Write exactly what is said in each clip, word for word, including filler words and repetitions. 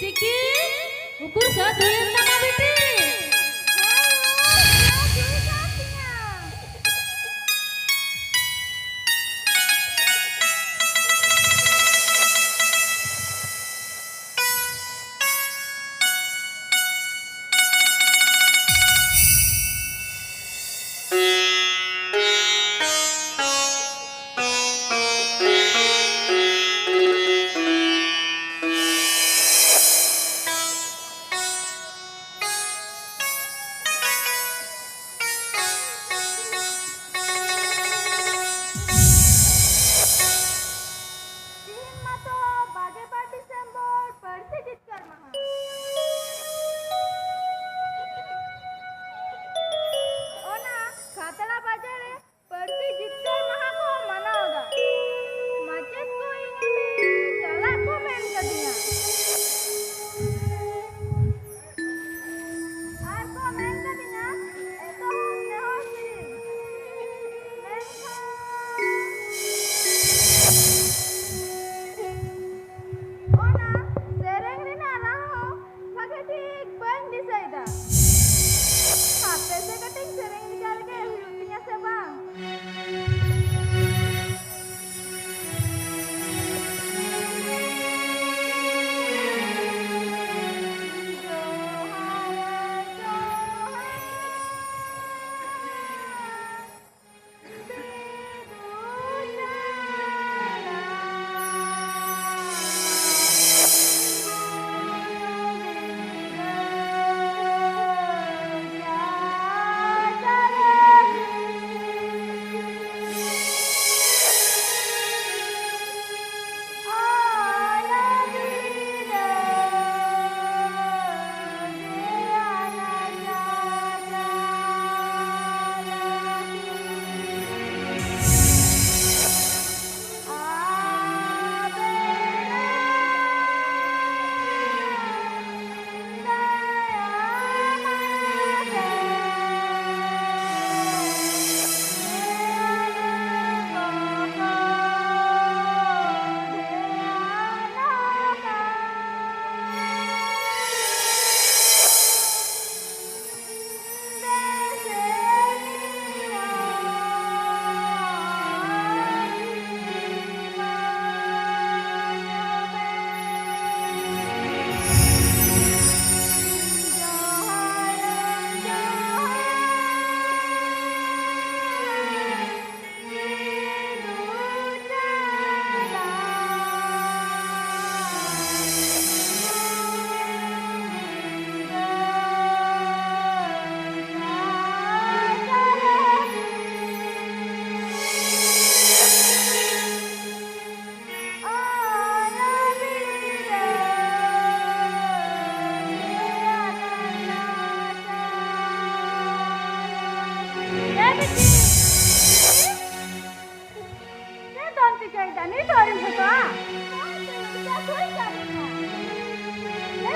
ᱪᱤᱠᱤ, ᱩᱠᱩᱨ ᱥᱟᱹᱛ ᱦᱩᱭᱮᱱ ᱛᱟᱢᱟ ᱵᱤᱴᱤ?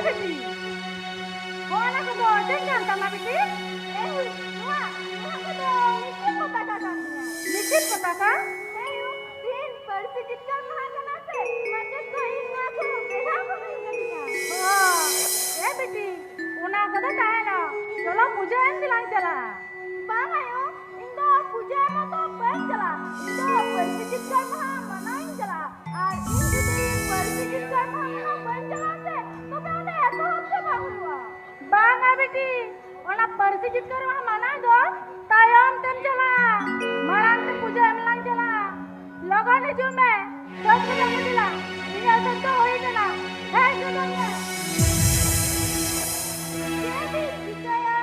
ᱵᱤᱴᱤ, ᱦᱚᱸ, ᱚᱱᱟ ᱠᱚᱫᱚ ᱪᱮᱫ ᱠᱟᱱ ᱛᱟᱢᱟ ᱵᱤᱴᱤ? ᱮ ᱦᱩᱭ, ᱱᱚᱣᱟ, ᱱᱚᱣᱟ ᱠᱚᱫᱚ ᱢᱤᱴᱷᱤ ᱯᱚᱛᱟᱠᱟ ᱠᱟᱱ ᱜᱮᱭᱟ᱾ ᱢᱤᱴᱷᱤ ᱯᱚᱛᱟᱠᱟ? ᱦᱮᱸ ᱭᱩ, ᱛᱤᱦᱤᱧ ᱯᱟᱹᱨᱥᱤ ᱡᱤᱛᱠᱟᱹᱨ ᱢᱟᱦᱟ ᱠᱟᱱᱟ ᱥᱮ, ᱢᱟᱪᱮᱫ ᱠᱚ ᱤᱧ ᱱᱚᱣᱟ ᱠᱚ ᱵᱮᱱᱟᱣ ᱠᱚ ᱢᱮᱱ ᱠᱟᱫᱤᱧᱟ᱾ ᱚ, ᱮ ᱵᱤᱴᱤ, ᱚᱱᱟ ᱠᱚᱫᱚ ᱛᱟᱦᱮᱱᱟ, ᱪᱚᱞᱚ ᱯᱩᱡᱟᱹ ᱮᱢ ᱜᱮᱞᱟᱝ ᱪᱟᱞᱟᱜᱼᱟ᱾ ᱵᱟᱝ ᱟᱭᱳ, ᱤᱧ ᱫᱚ ᱯᱩᱡᱟᱹ ᱮᱢ ᱫᱚ ᱵᱟᱹᱧ ᱪᱟᱞᱟᱜᱼᱟ, ᱤᱧ ᱫᱚ ᱯᱟᱹᱨᱥᱤ ᱡᱤᱛᱠᱟᱹᱨ ᱢᱟᱦᱟ ᱢᱟᱱᱟᱣ ᱤᱧ ᱪᱟᱞᱟᱜᱼᱟ᱾ ᱟᱨ ᱤᱧ ᱡᱩᱫᱤ ᱯᱟᱹᱨᱥᱤ ᱡᱤᱛᱠᱟᱹᱨ ᱢᱟᱦᱟ ᱢᱟᱱᱟᱣ ᱵᱟᱹᱧ ᱪᱟᱞᱟᱜᱼᱟ ᱥᱮ, ᱛᱚᱵᱮ ᱚᱸᱰᱮ ᱮᱛᱚᱦᱚᱵ ᱜᱮ ᱵᱟᱝ ᱦᱩᱭᱩᱜᱼᱟ᱾ ᱵᱟᱝᱟ ᱵᱤᱴᱤ, ᱚᱱᱟ ᱯᱟᱹᱨᱥᱤ ᱡᱤᱛᱠᱟᱹᱨ ᱢᱟᱦᱟ ᱢᱟᱱᱟᱣ ᱫᱚ ᱛᱟᱭᱚᱢ ᱛᱮᱢ ᱪᱟᱞᱟᱜᱼᱟ, ᱢᱟᱲᱟᱝ ᱛᱮ ᱯᱩᱡᱟᱹ ᱮᱢ ᱞᱟᱝ ᱪᱟᱞᱟᱜᱼᱟ᱾ ᱞᱚᱜᱚᱱ ᱦᱤᱡᱩᱜ ᱢᱮ, ᱥᱟᱹᱛ ᱠᱟᱛᱮ ᱠᱚ ᱪᱟᱞᱟᱜ, ᱤᱧᱟᱹᱜ ᱥᱟᱹᱛ ᱫᱚ ᱦᱩᱭ ᱠᱟᱱᱟ, ᱦᱮᱡ ᱜᱚᱫᱚᱜ ᱢᱮ᱾ ᱪᱮᱫ ᱤᱧ ᱪᱤᱠᱟᱹᱭᱟ?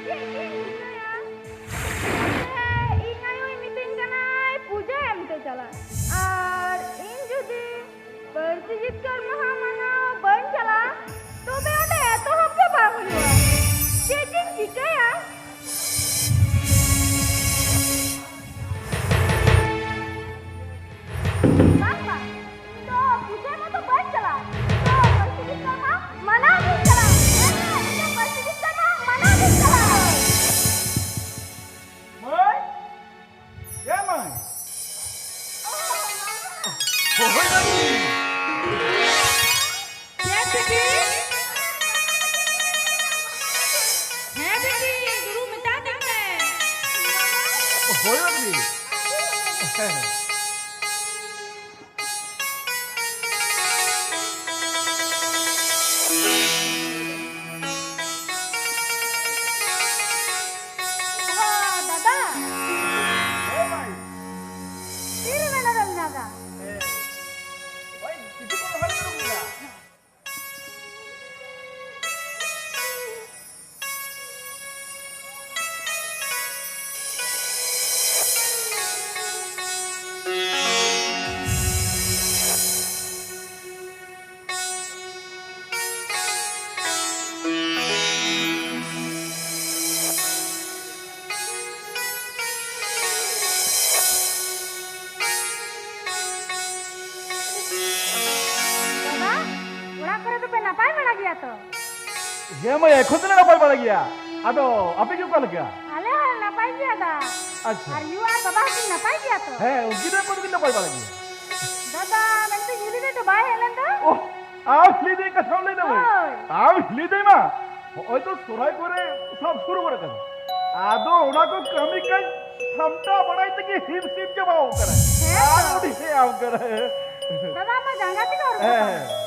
ᱪᱮᱫ ᱤᱧ ᱪᱤᱠᱟᱹᱭᱟ? ᱢᱟᱥᱮ, ᱤᱧ ᱟᱭᱳᱭ ᱢᱤᱛᱟᱹᱧ ᱠᱟᱱᱟᱭ ᱯᱩᱡᱟᱹ ᱮᱢ ᱛᱮ ᱪᱟᱞᱟᱜ, ᱟᱨ ᱤᱧ ᱡᱩᱫᱤ ᱯᱟᱹᱨᱥᱤ ᱡᱤᱛᱠᱟᱹᱨ ᱢᱟᱦᱟ ᱢᱟᱱᱟᱣ ᱵᱟᱹᱧ ᱪᱟᱞᱟᱜᱼᱟ, ᱛᱚᱵᱮ ᱚᱸᱰᱮ ᱮᱛᱚᱦᱚᱵ ᱜᱮ ᱵᱟᱝ ᱦᱩᱭᱩᱜᱼᱟ᱾ ᱪᱮᱫ ᱤᱧ ᱪᱤᱠᱟᱹᱭᱟ? ᱵᱟᱝ, ᱵᱟᱝ, ᱤᱧ ᱫᱚ ᱯᱩᱡᱟᱹ ᱢᱟᱛᱚ ᱵᱟᱹᱧ ᱪᱟᱞᱟᱜ, ᱤᱧ ᱫᱚ ᱯᱟᱹᱨᱥᱤ ᱡᱤᱛᱠᱟᱹᱨ ᱢᱟᱦᱟ ᱢᱟᱱᱟᱣ ᱜᱤᱧ ᱪᱟᱞᱟᱜ᱾ ᱦᱮᱸ, ᱦᱮᱸ, ᱤᱧ ᱫᱚ ᱯᱟᱹᱨᱥᱤ ᱡᱤᱛᱠᱟᱹᱨ ᱢᱟᱦᱟ ᱢᱟᱱᱟᱣ ᱜᱤᱧ ᱪᱟᱞᱟᱜ᱾ ᱢᱟᱹᱭ! ᱮ ᱢᱟᱹᱭ! ᱦᱳᱭ ᱫᱟᱫᱤ! ᱪᱮᱫ ᱵᱤᱴᱤ? ᱦᱮᱸ ᱵᱤᱴᱤ, ᱫᱩᱲᱩᱵ ᱢᱮᱛᱟ ᱫᱤᱧ ᱢᱮ᱾ ᱦᱳᱭ ᱫᱟᱫᱤ! ᱚ, ᱫᱟᱫᱟ᱾ ᱦᱳᱭ ᱢᱟᱹᱭ᱾ ᱛᱤᱨᱮ ᱢᱮᱱᱟ ᱫᱚᱢ ᱧᱟᱢᱟ? ᱦᱮᱸ᱾ ᱳᱭ ᱠᱤᱪᱷᱩ ᱠᱷᱚᱱ ᱞᱟᱦᱟ ᱨᱮ ᱩᱰᱩᱠ ᱮᱱᱟ᱾ ᱱᱟᱯᱟᱭ ᱵᱟᱲᱟ ᱜᱮᱭᱟ ᱛᱚ? ᱦᱮᱸ ᱢᱟᱹᱭ, ᱮᱠᱷᱚᱱ ᱫᱚᱞᱮ ᱱᱟᱯᱟᱭ ᱵᱟᱲᱟ ᱜᱮᱭᱟ᱾ ᱟᱫᱚ ᱟᱯᱮ ᱜᱮ ᱚᱠᱟ ᱞᱮᱠᱟ? ᱟᱞᱮ ᱦᱚᱸ ᱱᱟᱯᱟᱭ ᱜᱮᱭᱟ ᱫᱟ᱾ ᱟᱪᱪᱷᱟ᱾ ᱟᱨ ᱭᱩ ᱟᱨ ᱵᱟᱵᱟ ᱦᱚᱸᱠᱤᱱ ᱱᱟᱯᱟᱭ ᱜᱮᱭᱟ ᱛᱚ? ᱦᱮᱸ, ᱩᱱᱠᱤᱱ ᱦᱚᱸ ᱮᱠᱷᱚᱱ ᱫᱚᱠᱤᱱ ᱱᱟᱯᱟᱭ ᱵᱟᱲᱟ ᱜᱮᱭᱟ᱾ ᱫᱟᱫᱟ, ᱢᱮᱱᱛᱮ ᱦᱤᱞᱤ ᱫᱟᱹᱭ ᱫᱚ ᱵᱟᱭ ᱦᱮᱡ ᱞᱮᱱ ᱫᱚ? ᱳᱦ, ᱟᱢ ᱦᱤᱞᱤ ᱫᱟᱹᱭ ᱠᱟᱛᱷᱟᱢ ᱞᱟᱹᱭ ᱫᱟ ᱢᱟᱹᱭ? ᱦᱳᱭ᱾ ᱟᱢ ᱦᱤᱞᱤ ᱫᱟᱹᱭ ᱢᱟ ᱦᱚᱸᱜᱼᱚᱭ ᱛᱚ ᱥᱚᱨᱦᱟᱭ ᱠᱚᱨᱮ ᱥᱟᱵ ᱥᱩᱨ ᱜᱚᱫ ᱟᱠᱟᱱᱟ᱾ ᱟᱫᱚ ᱚᱱᱟ ᱠᱚ ᱠᱟᱹᱢᱤ ᱠᱟᱡᱽ ᱥᱟᱢᱴᱟᱣ ᱵᱟᱲᱟᱭ ᱛᱮᱜᱮ ᱦᱤᱢ ᱥᱤᱢ ᱪᱟᱵᱟᱣ ᱠᱟᱱᱟ᱾ ᱦᱮᱸ ᱛᱚ᱾ ᱟᱨ ᱩᱱᱤ ᱦᱮᱡ ᱟᱢ ᱠᱟᱱᱟ᱾ ᱫᱟᱫᱟ ᱢᱟ ᱡᱟᱸᱜᱟ ᱛᱮᱜᱮ ᱟᱹᱨᱩᱵ ᱦᱮᱸ᱾ ᱟᱠᱟᱱᱟ᱾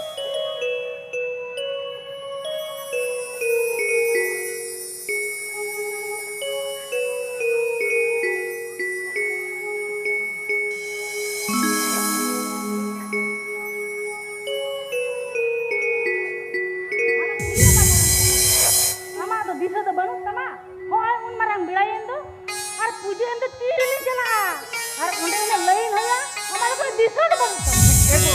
ᱟᱢᱟᱜ ᱫᱚ ᱫᱤᱥᱟᱹ ᱫᱚ ᱵᱟᱹᱱᱩᱜ ᱛᱟᱢᱟ? ᱦᱚᱸᱜᱼᱚᱭ ᱩᱱ ᱢᱟᱨᱟᱝ ᱵᱮᱲᱟᱭᱮᱱ ᱫᱚ, ᱟᱨ ᱯᱩᱡᱟᱹ ᱮᱢ ᱫᱚ ᱛᱤ ᱨᱮᱞᱤᱧ ᱪᱟᱞᱟᱜᱼᱟ? ᱟᱨ ᱚᱸᱰᱮ ᱩᱱᱟᱹᱜ ᱞᱟᱭᱤᱱ ᱦᱩᱭᱩᱜᱼᱟ, ᱟᱢᱟᱜ ᱫᱚ ᱠᱳᱱᱳ ᱫᱤᱥᱟᱹ ᱜᱮ ᱵᱟᱹᱱᱩᱜ ᱛᱟᱢᱟ᱾ ᱮ ᱜᱳ,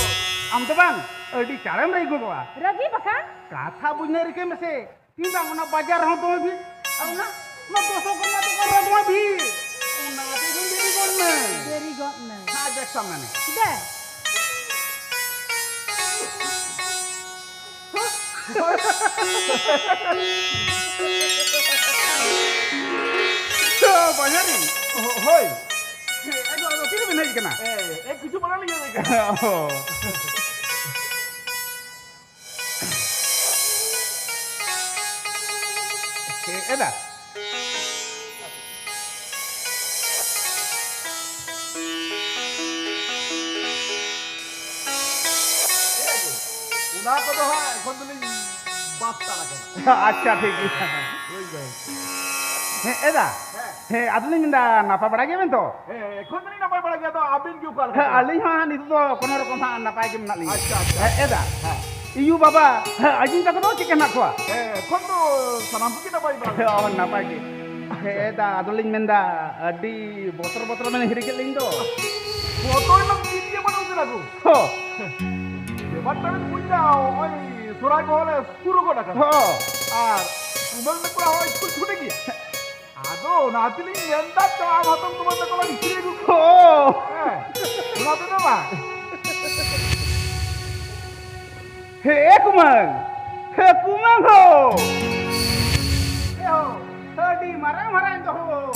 ᱟᱢ ᱫᱚ ᱵᱟᱝ, ᱟᱹᱰᱤ ᱪᱟᱲᱮᱢ ᱨᱟᱹᱜᱤ ᱜᱚᱫᱚᱜᱼᱟ᱾ ᱨᱟᱹᱜᱤ ᱵᱟᱠᱷᱟᱱ? ᱠᱟᱛᱷᱟ ᱵᱩᱡᱽ ᱨᱮᱱᱟᱜ ᱨᱤᱠᱟᱹᱭ ᱢᱮᱥᱮ, ᱛᱤᱱ ᱵᱟᱝ ᱚᱱᱟ ᱵᱟᱡᱟᱨ ᱨᱮᱦᱚᱸ ᱫᱚᱢᱮ ᱵᱷᱤᱲ, ᱟᱨ ᱚᱱᱟ, ᱚᱱᱟ ᱫᱚᱥᱚᱠᱚᱨᱢᱟ ᱫᱚᱠᱟᱱ ᱨᱮ ᱫᱚᱢᱮ ᱵᱷᱤᱲ᱾ ᱚᱱᱟ ᱛᱮᱜᱮ ᱫᱮᱨᱤ ᱜᱚᱫ ᱱᱟᱹᱧ᱾ ᱫᱮᱨᱤ ᱜᱚᱫ ᱱᱟᱹᱧ᱾ ᱦᱮᱸ, ᱵᱮᱥ ᱥᱟᱢᱱᱟ ᱱᱮ᱾ ᱫᱮ᱾ ᱛᱚ, ᱵᱟᱡᱟᱨᱤ᱾ ᱦᱳ-, ᱦᱳᱭ᱾ ᱮ, ᱟᱫᱚ, ᱟᱫᱚ ᱛᱤᱨᱮᱵᱤᱱ ᱦᱮᱡ ᱠᱟᱱᱟ? ᱮ, ᱮ, ᱠᱤᱪᱷᱩ ᱢᱟᱲᱟᱝ ᱞᱤᱧ ᱦᱮᱡ ᱠᱟᱱᱟ᱾ ᱚ᱾ ᱮ, ᱮᱫᱟ᱾ ᱚᱱᱟ ᱠᱚᱫᱚ ᱦᱟᱸᱜ ᱮᱠᱷᱚᱱ ᱫᱚᱞᱤᱧ ᱵᱟᱫ ᱛᱟᱲ ᱟᱠᱟᱫᱟ᱾ ᱟᱪᱪᱷᱟ, ᱴᱷᱤᱠ ᱜᱮᱭᱟ᱾ ᱦᱳᱭ, ᱦᱳᱭ᱾ ᱦᱮᱸ, ᱮᱫᱟ᱾ ᱦᱮᱸ᱾ ᱦᱮᱸ, ᱟᱫᱚᱞᱤᱧ ᱢᱮᱱᱫᱟ, ᱱᱟᱯᱟᱭ ᱵᱟᱲᱟ ᱜᱮᱭᱟᱵᱮᱱ ᱛᱚ? ᱦᱮᱸ, ᱮᱠᱷᱚᱱ ᱫᱚᱞᱤᱧ ᱱᱟᱯᱟᱭ ᱵᱟᱲᱟ ᱜᱮᱭᱟ, ᱟᱫᱚ ᱟᱹᱵᱤᱱ ᱜᱮ ᱚᱠᱟ ᱞᱮᱠᱟ? ᱦᱮᱸ, ᱟᱹᱞᱤᱧ ᱦᱚᱸ ᱦᱟᱸᱜ ᱱᱤᱛᱚᱜ ᱫᱚ ᱠᱳᱱᱳ ᱨᱚᱠᱚᱢ ᱦᱟᱸᱜ ᱱᱟᱯᱟᱭ ᱜᱮ ᱢᱮᱱᱟᱜ ᱞᱤᱧᱟ᱾ ᱟᱪᱪᱷᱟ, ᱟᱪᱪᱷᱟ᱾ ᱦᱮᱸ, ᱮᱫᱟ᱾ ᱦᱮᱸ᱾ ᱤᱭᱩ ᱵᱟᱵᱟ, ᱦᱮᱸ, ᱟᱹᱡᱤᱡ ᱛᱟᱠᱚ ᱫᱚ ᱪᱮᱫ ᱞᱮᱠᱟ ᱦᱮᱱᱟᱜ ᱠᱚᱣᱟ? ᱦᱮᱸ, ᱮᱠᱷᱚᱱ ᱫᱚ ᱥᱟᱱᱟᱢ ᱠᱚᱜᱮ ᱱᱟᱯᱟᱭ ᱵᱟᱲᱟ ᱜᱮ᱾ ᱚ, ᱱᱟᱯᱟᱭ ᱜᱮ᱾ ᱦᱮᱸ, ᱮᱫᱟ, ᱟᱫᱚᱞᱤᱧ ᱢᱮᱱᱫᱟ, ᱟᱹᱰᱤ ᱵᱚᱛᱚᱨ ᱵᱚᱛᱚᱨ ᱵᱮᱱ ᱦᱤᱨᱤ ᱠᱮᱫ ᱞᱤᱧ ᱫᱚ᱾ ᱵᱚᱛᱚᱨ ᱨᱮᱱᱟᱜ ᱪᱮᱫ ᱜᱮ ᱵᱟᱹᱱᱩᱜ ᱠᱟᱫᱟ ᱜᱳ᱾ ᱦᱚᱸ᱾ ᱵᱮᱯᱟᱨ ᱛᱟᱵᱮᱱ ᱵᱩᱡᱽ ᱫᱟ, ᱱᱚᱜᱼᱚᱭ ᱥᱚᱦᱨᱟᱭ ᱠᱚᱦᱚᱸ ᱞᱮ ᱥᱩᱨ ᱜᱚᱫ ᱟᱠᱟᱱᱟ᱾ ᱦᱚᱸ᱾ ᱟᱨ ᱩᱢᱟᱹᱞ ᱛᱟᱠᱚᱣᱟᱜ ᱦᱚᱸ ᱥᱠᱩᱞ ᱪᱷᱩᱴᱤ ᱜᱮᱭᱟ᱾ ᱟᱫᱚ ᱚᱱᱟ ᱛᱮᱞᱤᱧ ᱢᱮᱱᱫᱟ, ᱪᱚ ᱟᱢ ᱦᱟᱛᱚᱢ ᱠᱩᱢᱟᱹᱝ ᱛᱟᱠᱚ ᱞᱟᱝ ᱦᱤᱨᱤ ᱟᱹᱜᱩ ᱠᱚᱣᱟ᱾ ᱦᱚᱸ᱾ ᱦᱮᱸ, ᱚᱱᱟ ᱛᱮᱫᱚ ᱵᱟᱝ᱾ ᱦᱮ ᱠᱩᱢᱟᱹᱝ, ᱦᱮ ᱠᱩᱢᱟᱹᱝ ᱦᱳ᱾ ᱮ ᱦᱳ, ᱟᱹᱰᱤ ᱢᱟᱨᱟᱝ ᱢᱟᱨᱟᱝ ᱫᱚᱦᱚ᱾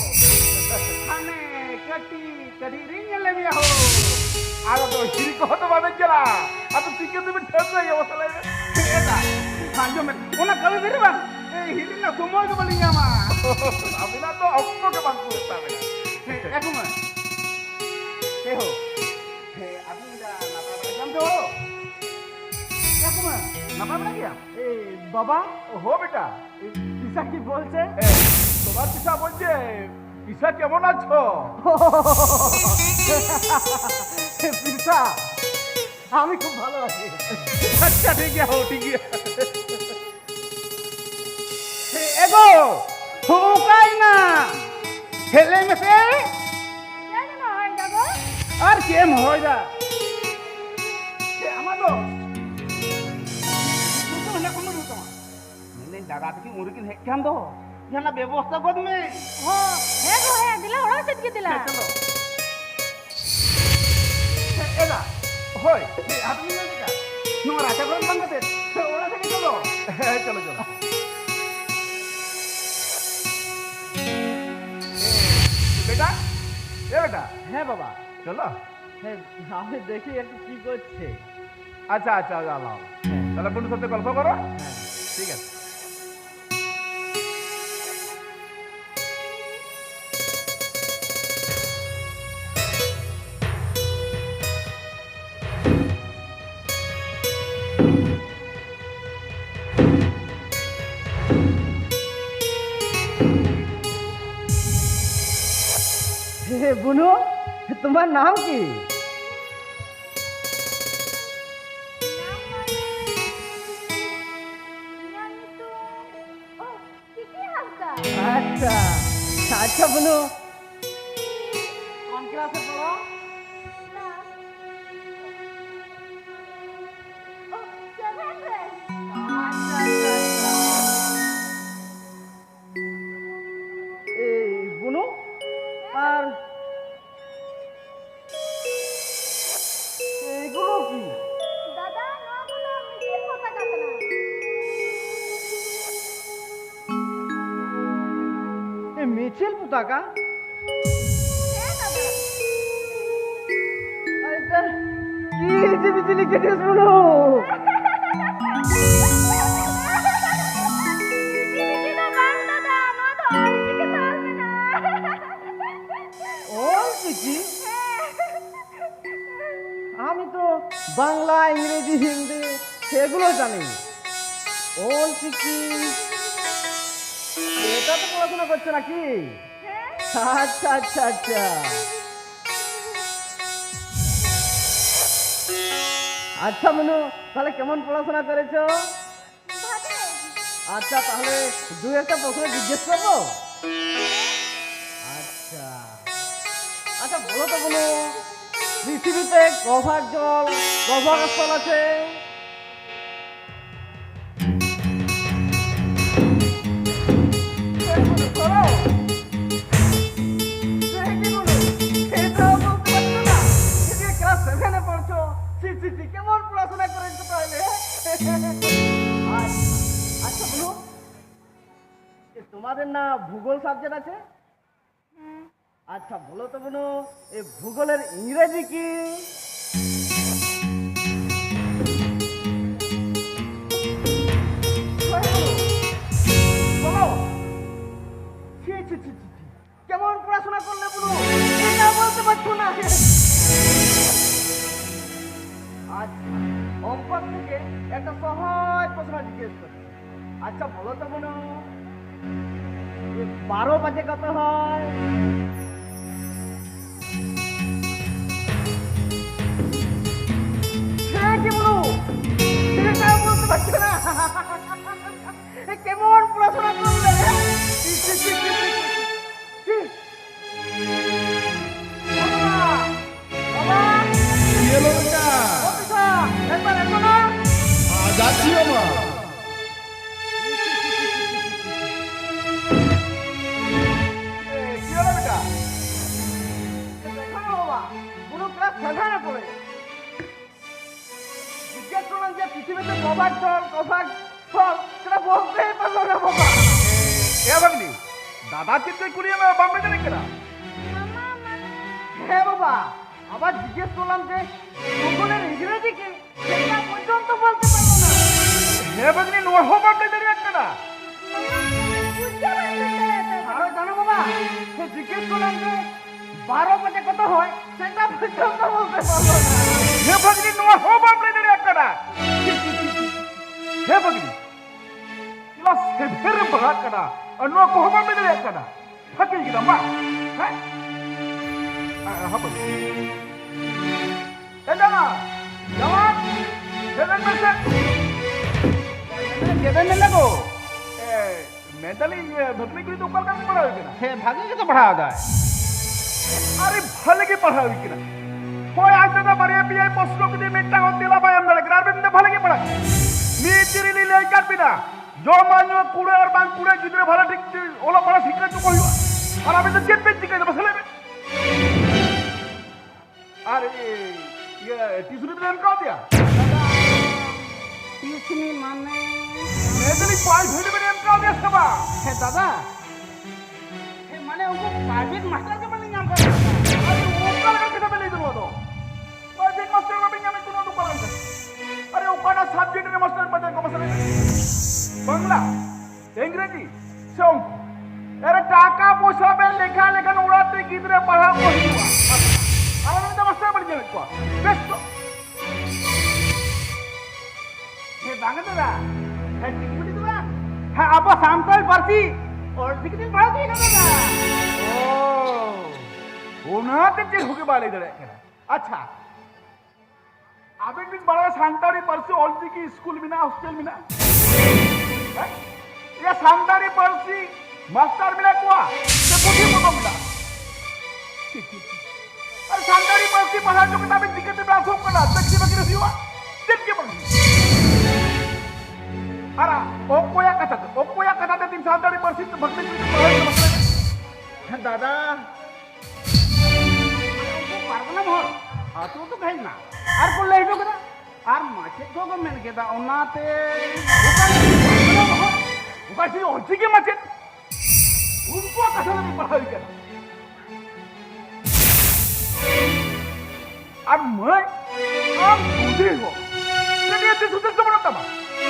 ᱦᱟᱱᱮ ᱠᱟᱹᱴᱤᱡ ᱠᱟᱹᱴᱤᱡ ᱨᱤᱧ ᱧᱮᱞ ᱢᱮᱭᱟ ᱦᱳ᱾ ᱟᱫᱚ ᱦᱤᱨᱤ ᱠᱚᱦᱚᱸ ᱫᱚ ᱵᱟᱵᱮᱱ ᱪᱟᱞᱟᱜᱼᱟ᱾ ᱟᱫᱚ ᱪᱤᱠᱟᱹ ᱛᱮᱵᱮᱱ ᱴᱷᱟᱹᱣᱠᱟᱹᱭᱟ ᱢᱟᱥᱮ ᱞᱟᱹᱭ ᱵᱮᱱ? ᱮ ᱫᱟ, ᱟᱸᱡᱚᱢ ᱢᱮ, ᱚᱱᱟ ᱠᱟᱹᱢᱤ ᱵᱮᱱ ᱵᱟᱝ, ᱮ, ᱦᱤᱨᱤ ᱨᱮᱱᱟᱜ ᱥᱚᱢᱚᱭ ᱜᱮ ᱵᱟᱹᱞᱤᱧ ᱧᱟᱢᱟ᱾ ᱟᱵᱤᱱᱟᱜ ᱫᱚ ᱚᱠᱛᱚ ᱜᱮ ᱵᱟᱝ ᱯᱩᱨᱟᱹᱜ ᱛᱟᱵᱮᱱᱟ᱾ ᱮ ᱠᱩᱢᱟᱹᱝ, ᱮ ᱦᱳ, ᱮ, ᱟᱹᱵᱤᱱ ᱫᱚ ᱱᱟᱯᱟᱭ ᱵᱟᱲᱟ ᱜᱮᱭᱟᱢ ᱛᱚ? ᱮ ᱠᱩᱢᱟᱹᱝ, ᱱᱟᱯᱟᱭ ᱵᱟᱲᱟ ᱜᱮᱭᱟᱢ? এ, বাবা, ও হো বেটা। পিসা কি বলছে? এ, তোমার পিসা বলছে, পিসা কেমন আছো? পিসা, আমি খুব ভালো আছি। আচ্ছা, ঠিক আছে, ঠিক আছে। এগো, ᱦᱚᱸ, ᱚᱠᱟᱭᱮᱱᱟ? ᱦᱮᱡ ᱞᱮᱱ ᱢᱮᱥᱮ᱾ ᱪᱮᱫ ᱮᱢ ᱦᱚᱦᱚᱭᱮᱫᱟ ᱜᱚ? ᱟᱨ ᱪᱮᱫ ᱮᱢ ᱦᱚᱦᱚᱭᱮᱫᱟ? ᱪᱮᱫ ᱟᱢᱟᱜ ᱫᱚ? ᱢᱮᱱᱫᱟᱹᱧ, ᱫᱟᱫᱟ ᱛᱟᱹᱠᱤᱱ ᱩᱱ ᱨᱮᱠᱤᱱ ᱦᱮᱡ ᱠᱟᱱ ᱫᱚ, ᱡᱟᱦᱟᱱᱟᱜ ᱵᱮᱵᱚᱥᱛᱷᱟ ᱜᱚᱫ ᱢᱮ᱾ ᱦᱚᱸ, ᱦᱮᱸ ᱜᱚ, ᱦᱮᱸ, ᱫᱮᱞᱟ ᱚᱲᱟᱜ ᱥᱮᱫ ᱜᱮ ᱫᱮᱞᱟ᱾ ᱦᱮᱸ, ᱪᱚᱞᱚ᱾ ᱮ, ᱮᱫᱟ, ᱦᱳᱭ, ᱟᱫᱚ ᱢᱮᱱ ᱞᱮᱠᱟ, ᱱᱚᱣᱟ ᱨᱟᱪᱟ ᱠᱚᱨᱮ ᱵᱟᱝ ᱠᱟᱛᱮ, ᱚᱲᱟᱜ ᱥᱮᱫ ᱜᱮ ᱪᱚᱞᱚ᱾ ᱦᱮᱸ, ᱪᱚᱞᱚ, ᱪᱚᱞᱚ᱾ ᱮ, ᱵᱮᱴᱟ, এ বেটা। হ্যাঁ বাবা। চলো। হ্যাঁ, আমি দেখি একটু কি করছে। আচ্ছা, আচ্ছা, যাও। হ্যাঁ। তাহলে বন্ধুর সাথে গল্প করো। হ্যাঁ। ঠিক আছে। হে বুনু, তোমার নাম কি? নাম মানে, ᱤᱧᱟᱜ ᱧᱩᱛᱩᱢ, ᱚ, ᱪᱤᱠᱤ ᱦᱟᱸᱥᱫᱟ᱾ ᱟᱪᱪᱷᱟ, ᱟᱪᱪᱷᱟ ᱵᱩᱱᱩ᱾ কোন ক্লাসে পড়ো? ক্লাস, ও, সেভেন রে। আচ্ছা, আচ্ছা, আচ্ছা। এই বুনু, আর এইগুলো কি? দাদা, নগুলো মিছিল ᱠᱟᱠᱟ? ᱦᱮᱸ ᱫᱟᱫᱟ᱾ ᱟᱨᱮ ᱫᱟ, ᱪᱮᱫ ᱡᱤᱱᱤᱥ ᱞᱤᱠᱷᱤᱛ ᱵᱚᱞᱚ? ᱪᱤᱴᱷᱤ ᱫᱚ ᱵᱟᱝ ᱫᱟᱫᱟ, ᱱᱚᱣᱟ ᱫᱚ ᱚᱞ ᱪᱤᱠᱤ ᱛᱮ ᱚᱞ ᱢᱮᱱᱟᱜᱼᱟ᱾ ᱚᱞ ᱪᱤᱠᱤ? ᱦᱮᱸ᱾ আমি তো বাংলা, ইংরেজি, হিন্দি সেগুলো জানি। অল চিকি, এটা তো পড়াশোনা করছো নাকি? হ্যাঁ। আচ্ছা, আচ্ছা, আচ্ছা। আচ্ছা মনু, তাহলে কেমন পড়াশোনা করেছো? ভাবে। আচ্ছা, তাহলে দু একটা প্রশ্ন জিজ্ঞেস করবো। আচ্ছা, আচ্ছা, বলো তো মনু, পৃথিবীতে ক ভাগ জল, ক ভাগ স্থল আছে? এই মনু, সরো। এ কি মনু? এটাও বলতে পারছো না? এদিকে ক্লাস সেভেনে পড়ছো। ছি, ছি, ছি, কেমন পড়াশোনা করেছো তাহলে? আর, আচ্ছা মনু, এ, তোমাদের না ভূগোল সাবজেক্ট আছে? আচ্ছা, বলো তো মনু, এই ভূগোলের ইংরেজি কি? বলো। ছি, ছি, ছি, ছি, ছি। কেমন পড়াশোনা করলে মনু? এটা বলতে পারছো না। আচ্ছা, অঙ্ক থেকে একটা সহজ প্রশ্ন জিজ্ঞেস করি। আচ্ছা, বলো তো মনু, এ বারো পাঁচে কত হয়? হ্যাঁ, কি মনু? এটাও বলতে পারছো না। এ কেমন পড়াশোনা করলে রে? ছি, ছি, ছি, ছি, ছি, ছি। ছি। বাবা! বাবা! কি হলো বেটা? অফিসার, একবার এসো না। আ, যাচ্ছি বাবা। এ, কি হলো বেটা? এ, দেখো না বাবা, মনু ক্লাস সেভেনে পড়ে। জিজ্ঞেস করলাম যে পৃথিবীতে ক ভাগ জল, ক ভাগ স্থল, সেটা বলতেই পারলো না বাবা। এ, এ ভাগ্নি, ᱫᱟᱫᱟ ᱪᱮᱫ ᱠᱚᱭ ᱠᱩᱞᱤᱭᱮᱫ ᱢᱮᱭᱟ, ᱵᱟᱢ ᱞᱟᱹᱭ ᱫᱟᱲᱮᱭᱟᱜ ᱠᱟᱱᱟ? ᱦᱮᱸ ᱵᱟᱵᱟ, ᱟᱵᱟᱨ ᱡᱤᱜᱽᱜᱮᱥ ᱠᱚ ᱞᱟᱢ ᱡᱮ ᱜᱩᱜᱩᱞ ᱮᱨ ᱤᱝᱨᱮᱡᱤ ᱪᱮᱫ? ᱥᱮᱴᱟ ᱯᱚᱨᱡᱚᱱᱛᱚ ᱵᱚᱞᱛᱮ ᱯᱟᱨᱵᱚ ᱱᱟ᱾ ᱦᱮᱸ ᱵᱷᱟᱜᱽᱱᱤ, ᱱᱚᱣᱟ ᱦᱚᱸ ᱵᱟᱢ ᱞᱟᱹᱭ ᱫᱟᱲᱮᱭᱟᱜ ᱠᱟᱱᱟ? ᱵᱟᱵᱟ, ᱵᱩᱡᱷᱟᱹᱣ ᱵᱟᱹᱧ ᱵᱩᱡᱷᱟᱹᱣ ᱫᱟᱲᱮᱭᱟᱜ ᱠᱟᱱᱟ᱾ ᱟᱨᱚ ᱡᱟᱱᱚ ᱵᱟᱵᱟ, ᱥᱮ ᱡᱤᱜᱽᱜᱮᱥ ᱠᱚ ᱞᱟᱢ ᱡᱮ ᱵᱟᱨᱚ ᱵᱟᱡᱮ ᱠᱚᱛᱚ ᱦᱚᱭ, ᱥᱮᱴᱟ ᱯᱚᱨᱡᱚᱱᱛᱚ ᱵᱚᱞᱛᱮ ᱯᱟᱨᱵᱚ ᱱᱟ᱾ ᱦᱮᱸ ᱵᱷᱟᱜᱽᱱᱤ, ᱱᱚᱣᱟ ᱦᱚᱸ ᱵᱟᱢ ᱞᱟᱹᱭ ᱫᱟᱲᱮᱭᱟᱜ ᱠᱟᱱᱟ? ᱦᱮᱸ ᱵᱷᱟᱜᱽᱱᱤ, ᱠᱞᱟᱥ ᱥᱮᱵᱷᱮᱱ ᱨᱮᱢ ᱯᱟᱲᱦᱟᱜ ᱠᱟᱱᱟ ᱟᱨ ᱱᱚᱣᱟ ᱠᱚᱦᱚᱸ ᱵᱟᱢ ᱞᱟᱹᱭ ᱫᱟᱲᱮᱭᱟᱜ ᱠᱟᱱᱟ? ᱯᱷᱟᱹᱠᱤ ᱠᱮᱫᱟᱢ ᱵᱟᱝ? ᱦᱮᱸ? ᱟ, ᱦᱟᱯᱳᱭ᱾ ᱮ ᱡᱟᱢᱟ, ᱡᱟᱢᱟ, ᱥᱮᱵᱷᱮᱱ ᱢᱮᱥᱮ᱾ ᱥᱮᱵᱷᱮᱱ ᱢᱮᱱ ᱫᱟᱠᱚ? ᱮ, ᱢᱮᱱᱫᱟᱞᱤᱧ, ᱤᱭᱟᱹ, ᱵᱷᱟᱹᱜᱽᱱᱤ ᱠᱩᱲᱤ ᱫᱚ ᱚᱠᱟ ᱞᱮᱠᱟ ᱯᱟᱲᱦᱟᱣ ᱦᱩᱭ ᱠᱟᱱᱟ? ᱦᱮᱸ, ᱵᱷᱟᱜᱮ ᱜᱮᱛᱚ ᱯᱟᱲᱦᱟᱣ ᱫᱟᱭ᱾ ᱟᱨᱮ, ᱵᱷᱟᱞᱮ ᱜᱮ ᱯᱟᱲᱦᱟᱣ ᱦᱩᱭ ᱠᱟᱱᱟ᱾ ᱦᱳᱭ, ᱟᱡ ᱫᱟᱫᱟ ᱵᱟᱨᱭᱟ ᱯᱮᱭᱟᱭ ᱯᱨᱚᱥᱱᱚ ᱠᱮᱫᱮᱭᱟ, ᱢᱤᱫᱴᱟᱝ ᱦᱚᱸ ᱛᱮᱞᱟ ᱵᱟᱭ ᱮᱢ ᱫᱟᱲᱮ ᱠᱟᱱᱟ᱾ ᱟᱨ ᱢᱤᱫ ᱫᱚ ᱵᱷᱟᱞᱮ ᱜᱮ ᱯᱟᱲᱦᱟᱜ ᱠᱟᱱᱟ᱾ ᱢᱤᱫ ᱫᱤᱱ ᱨᱮᱞᱤᱧ ᱞᱟᱹᱭ ᱠᱟᱫ ᱵᱤᱱᱟ, ᱡᱚᱢᱟᱜ ᱧᱩᱣᱟᱜ ᱠᱩᱲᱟᱹ ᱟᱨ ᱵᱟᱝ ᱠᱩᱲᱟᱹ, ᱜᱤᱫᱽᱨᱟᱹ ᱵᱷᱟᱞᱮ ᱴᱷᱤᱠ ᱚᱞᱚᱜ ᱯᱟᱲᱦᱟᱜ ᱥᱤᱠᱷᱱᱟᱹᱛ ᱦᱚᱪᱚ ᱠᱚ ᱦᱩᱭᱩᱜᱼᱟ᱾ ᱟᱨ ᱟᱵᱤᱱ ᱫᱚ ᱪᱮᱫ ᱵᱤᱱ ᱪᱤᱠᱟᱹᱭᱮᱫᱟ ᱢᱟᱥᱮ ᱞᱟᱹᱭ ᱵᱤᱱ? ᱟᱨ ᱤᱭᱟᱹ, ᱴᱤᱭᱩᱥᱚᱱᱤ ᱵᱤᱱ ᱮᱢ ᱠᱟᱣᱫᱮᱭᱟ? ᱴᱤᱭᱩᱥᱚᱱᱤ ᱢᱟᱱᱮ? ᱢᱮᱱᱫᱟᱞᱤᱧ ᱯᱨᱟᱭᱵᱷᱮᱴ ᱵᱤᱱ ᱮᱢ ᱠᱟᱣᱫᱮᱭᱟ ᱥᱮ ᱵᱟᱝ? ᱦᱮᱸ ᱫᱟᱫᱟ, ᱦᱮᱸ ᱢᱟᱱᱮ ᱩᱱᱠᱩ ᱯᱨᱟᱭᱵᱷᱮᱴ ᱢᱟᱥᱴᱟᱨ ᱜᱮ ᱵᱟᱹᱞᱤᱧ ᱧᱟᱢ ᱠᱟᱫ ᱠᱚᱣᱟ᱾ ᱟᱨ ᱚᱠᱟ ᱞᱮᱠᱟᱱ ᱠᱟᱛᱷᱟ ᱵᱤᱱ ᱞᱟᱹᱭ ᱫᱟ ᱱᱚᱣᱟ ᱫᱚ? ᱯᱨᱟᱭᱵᱷᱮᱴ ᱢᱟᱥᱴᱟᱨ ᱵᱟᱹᱵᱤᱱ ᱧᱟᱢᱮᱫ ᱠᱚ, ᱱᱚᱣᱟ ᱫᱚ ᱚᱠᱟ ᱞᱮᱠᱟᱱ ᱠᱟᱛᱷᱟ? ᱟᱨᱮ ᱚᱠᱟᱴᱟᱜ ᱥᱟᱵᱡᱮᱠᱴ ᱨᱮ ᱢᱟᱥᱴᱟᱨ ᱯᱟᱸᱡᱟ ᱠᱚ ᱢᱟᱥᱮ ᱞᱟᱹᱭ ᱵᱤᱱ? ᱵᱟᱝᱞᱟ, ᱤᱝᱨᱮᱡᱤ ᱥᱮ ᱚᱝᱠᱚ? ᱟᱨᱮ ᱴᱟᱠᱟ ᱯᱚᱭᱥᱟ ᱵᱮᱱ ᱞᱮᱠᱷᱟ ᱞᱮᱠᱷᱟᱱ ᱚᱲᱟᱜ ᱛᱮ ᱜᱤᱫᱽᱨᱟᱹ ᱯᱟᱲᱦᱟᱣ ᱠᱚ ᱦᱩᱭᱩᱜᱼᱟ᱾ ᱟᱨ ᱟᱞᱮ ᱱᱚᱰᱮ ᱢᱟᱥᱴᱟᱨ ᱵᱟᱹᱞᱤᱧ ᱧᱟᱢᱮᱫ ᱠᱚᱣᱟ᱾ ᱵᱮᱥ ᱛᱚ᱾ ᱦᱮᱸ, ᱵᱟᱝ ᱫᱟᱫᱟ᱾ ᱦᱮᱸ, ᱪᱤᱠᱤ ᱢᱤᱰᱤᱭᱟᱢ ᱫᱚ ᱵᱟᱝ᱾ ᱦᱮᱸ, ᱟᱵᱚ ᱥᱟᱱᱛᱟᱲ ᱯᱟᱹᱨᱥᱤ ᱚᱞ ᱪᱤᱠᱤ ᱛᱮᱧ ᱯᱟᱲᱦᱟᱣ ᱦᱚᱪᱚᱭᱮ ᱠᱟᱱᱟ ᱫᱟᱫᱟ᱾ ᱚ, ᱚᱱᱟᱛᱮ ᱪᱮᱫ ᱦᱚᱸ ᱜᱮ ᱵᱟᱭ ᱞᱟᱹᱭ ᱫᱟᱲᱮᱭᱟᱜ ᱠᱟᱱᱟ᱾ ᱟᱪᱪᱷᱟ, ᱟᱵᱮᱱ ᱵᱤᱱ ᱵᱟᱲᱟᱭᱟ ᱥᱟᱱᱛᱟᱲᱤ ᱯᱟᱹᱨᱥᱤ ᱚᱞ ᱪᱤᱠᱤ ᱥᱠᱩᱞ ᱢᱮᱱᱟᱜᱼᱟ, ᱦᱳᱥᱴᱮᱞ ᱢᱮᱱᱟᱜᱼᱟ? ᱦᱮᱸ? ᱭᱟ, ᱥᱟᱱᱛᱟᱲᱤ ᱯᱟᱹᱨᱥᱤ ᱢᱟᱥᱴᱟᱨ ᱢᱮᱱᱟᱜ ᱠᱚᱣᱟ? ᱥᱮ ᱯᱩᱛᱷᱤ ᱯᱚᱛᱚᱵ ᱢᱮᱱᱟᱜᱼᱟ? ᱟᱨ ᱥᱟᱱᱛᱟᱲᱤ ᱯᱟᱹᱨᱥᱤ ᱯᱟᱲᱦᱟᱣ ᱦᱚᱪᱚ ᱠᱟᱛᱮ ᱟᱵᱮᱱ ᱪᱤᱠᱟᱹᱛᱮ ᱵᱮᱱ ᱟᱥᱚᱜ ᱠᱟᱱᱟ? ᱪᱟᱹᱠᱨᱤ ᱵᱟᱹᱠᱨᱤ ᱦᱩᱭᱩᱜᱼᱟ? ᱪᱮᱫ ᱜᱮ ᱵᱟᱝ ᱦᱩᱭᱩᱜᱼᱟ᱾ ᱟᱨ ᱚᱠᱚᱭᱟᱜ ᱠᱟᱛᱷᱟ ᱛᱮ, ᱚᱠᱚᱭᱟᱜ ᱠᱟᱛᱷᱟ ᱛᱮ ᱛᱤᱱ ᱥᱟᱱᱛᱟᱲᱤ ᱯᱟᱹᱨᱥᱤ ᱛᱮ ᱵᱷᱟᱹᱜᱤ ᱴᱷᱤᱠ ᱯᱟᱲᱦᱟᱣ ᱦᱚᱪᱚ ᱠᱟᱱᱟ? ᱦᱮᱸ ᱫᱟᱫᱟ, ᱩᱱᱠᱩ ᱯᱟᱨᱜᱟᱱᱟ ᱦᱚᱲ ᱟᱹᱛᱩ ᱫᱚ ᱦᱮᱡ ᱮᱱᱟ ᱟᱨ ᱠᱚ ᱞᱟᱹᱭ ᱦᱚᱴᱚ ᱠᱮᱫᱟ᱾ ᱟᱨ ᱢᱟᱪᱮᱫ ᱠᱚ ᱠᱚ ᱢᱮᱱ ᱠᱮᱫᱟ, ᱚᱱᱟᱛᱮ ᱚᱠᱟ ᱨᱮ ᱯᱟᱨᱜᱟᱱᱟ ᱦᱚᱲ? ᱚᱠᱟ ᱥᱮ ᱚᱞᱪᱤᱠᱤ ᱢᱟᱪᱮᱫ? ᱩᱱᱠᱩᱣᱟᱜ ᱠᱟᱛᱷᱟ ᱞᱮᱠᱟ ᱯᱟᱲᱦᱟᱣ ᱦᱩᱭ ᱠᱟᱱᱟ᱾ ᱟᱨ ᱢᱟᱹᱭ, ᱟᱢ ᱵᱩᱫᱷᱤ ᱦᱚᱸ ᱠᱟᱹᱴᱤᱡ ᱫᱤᱥ ᱦᱩᱫᱤᱥ ᱫᱚ ᱵᱟᱹᱱᱩᱜ ᱛᱟᱢᱟ᱾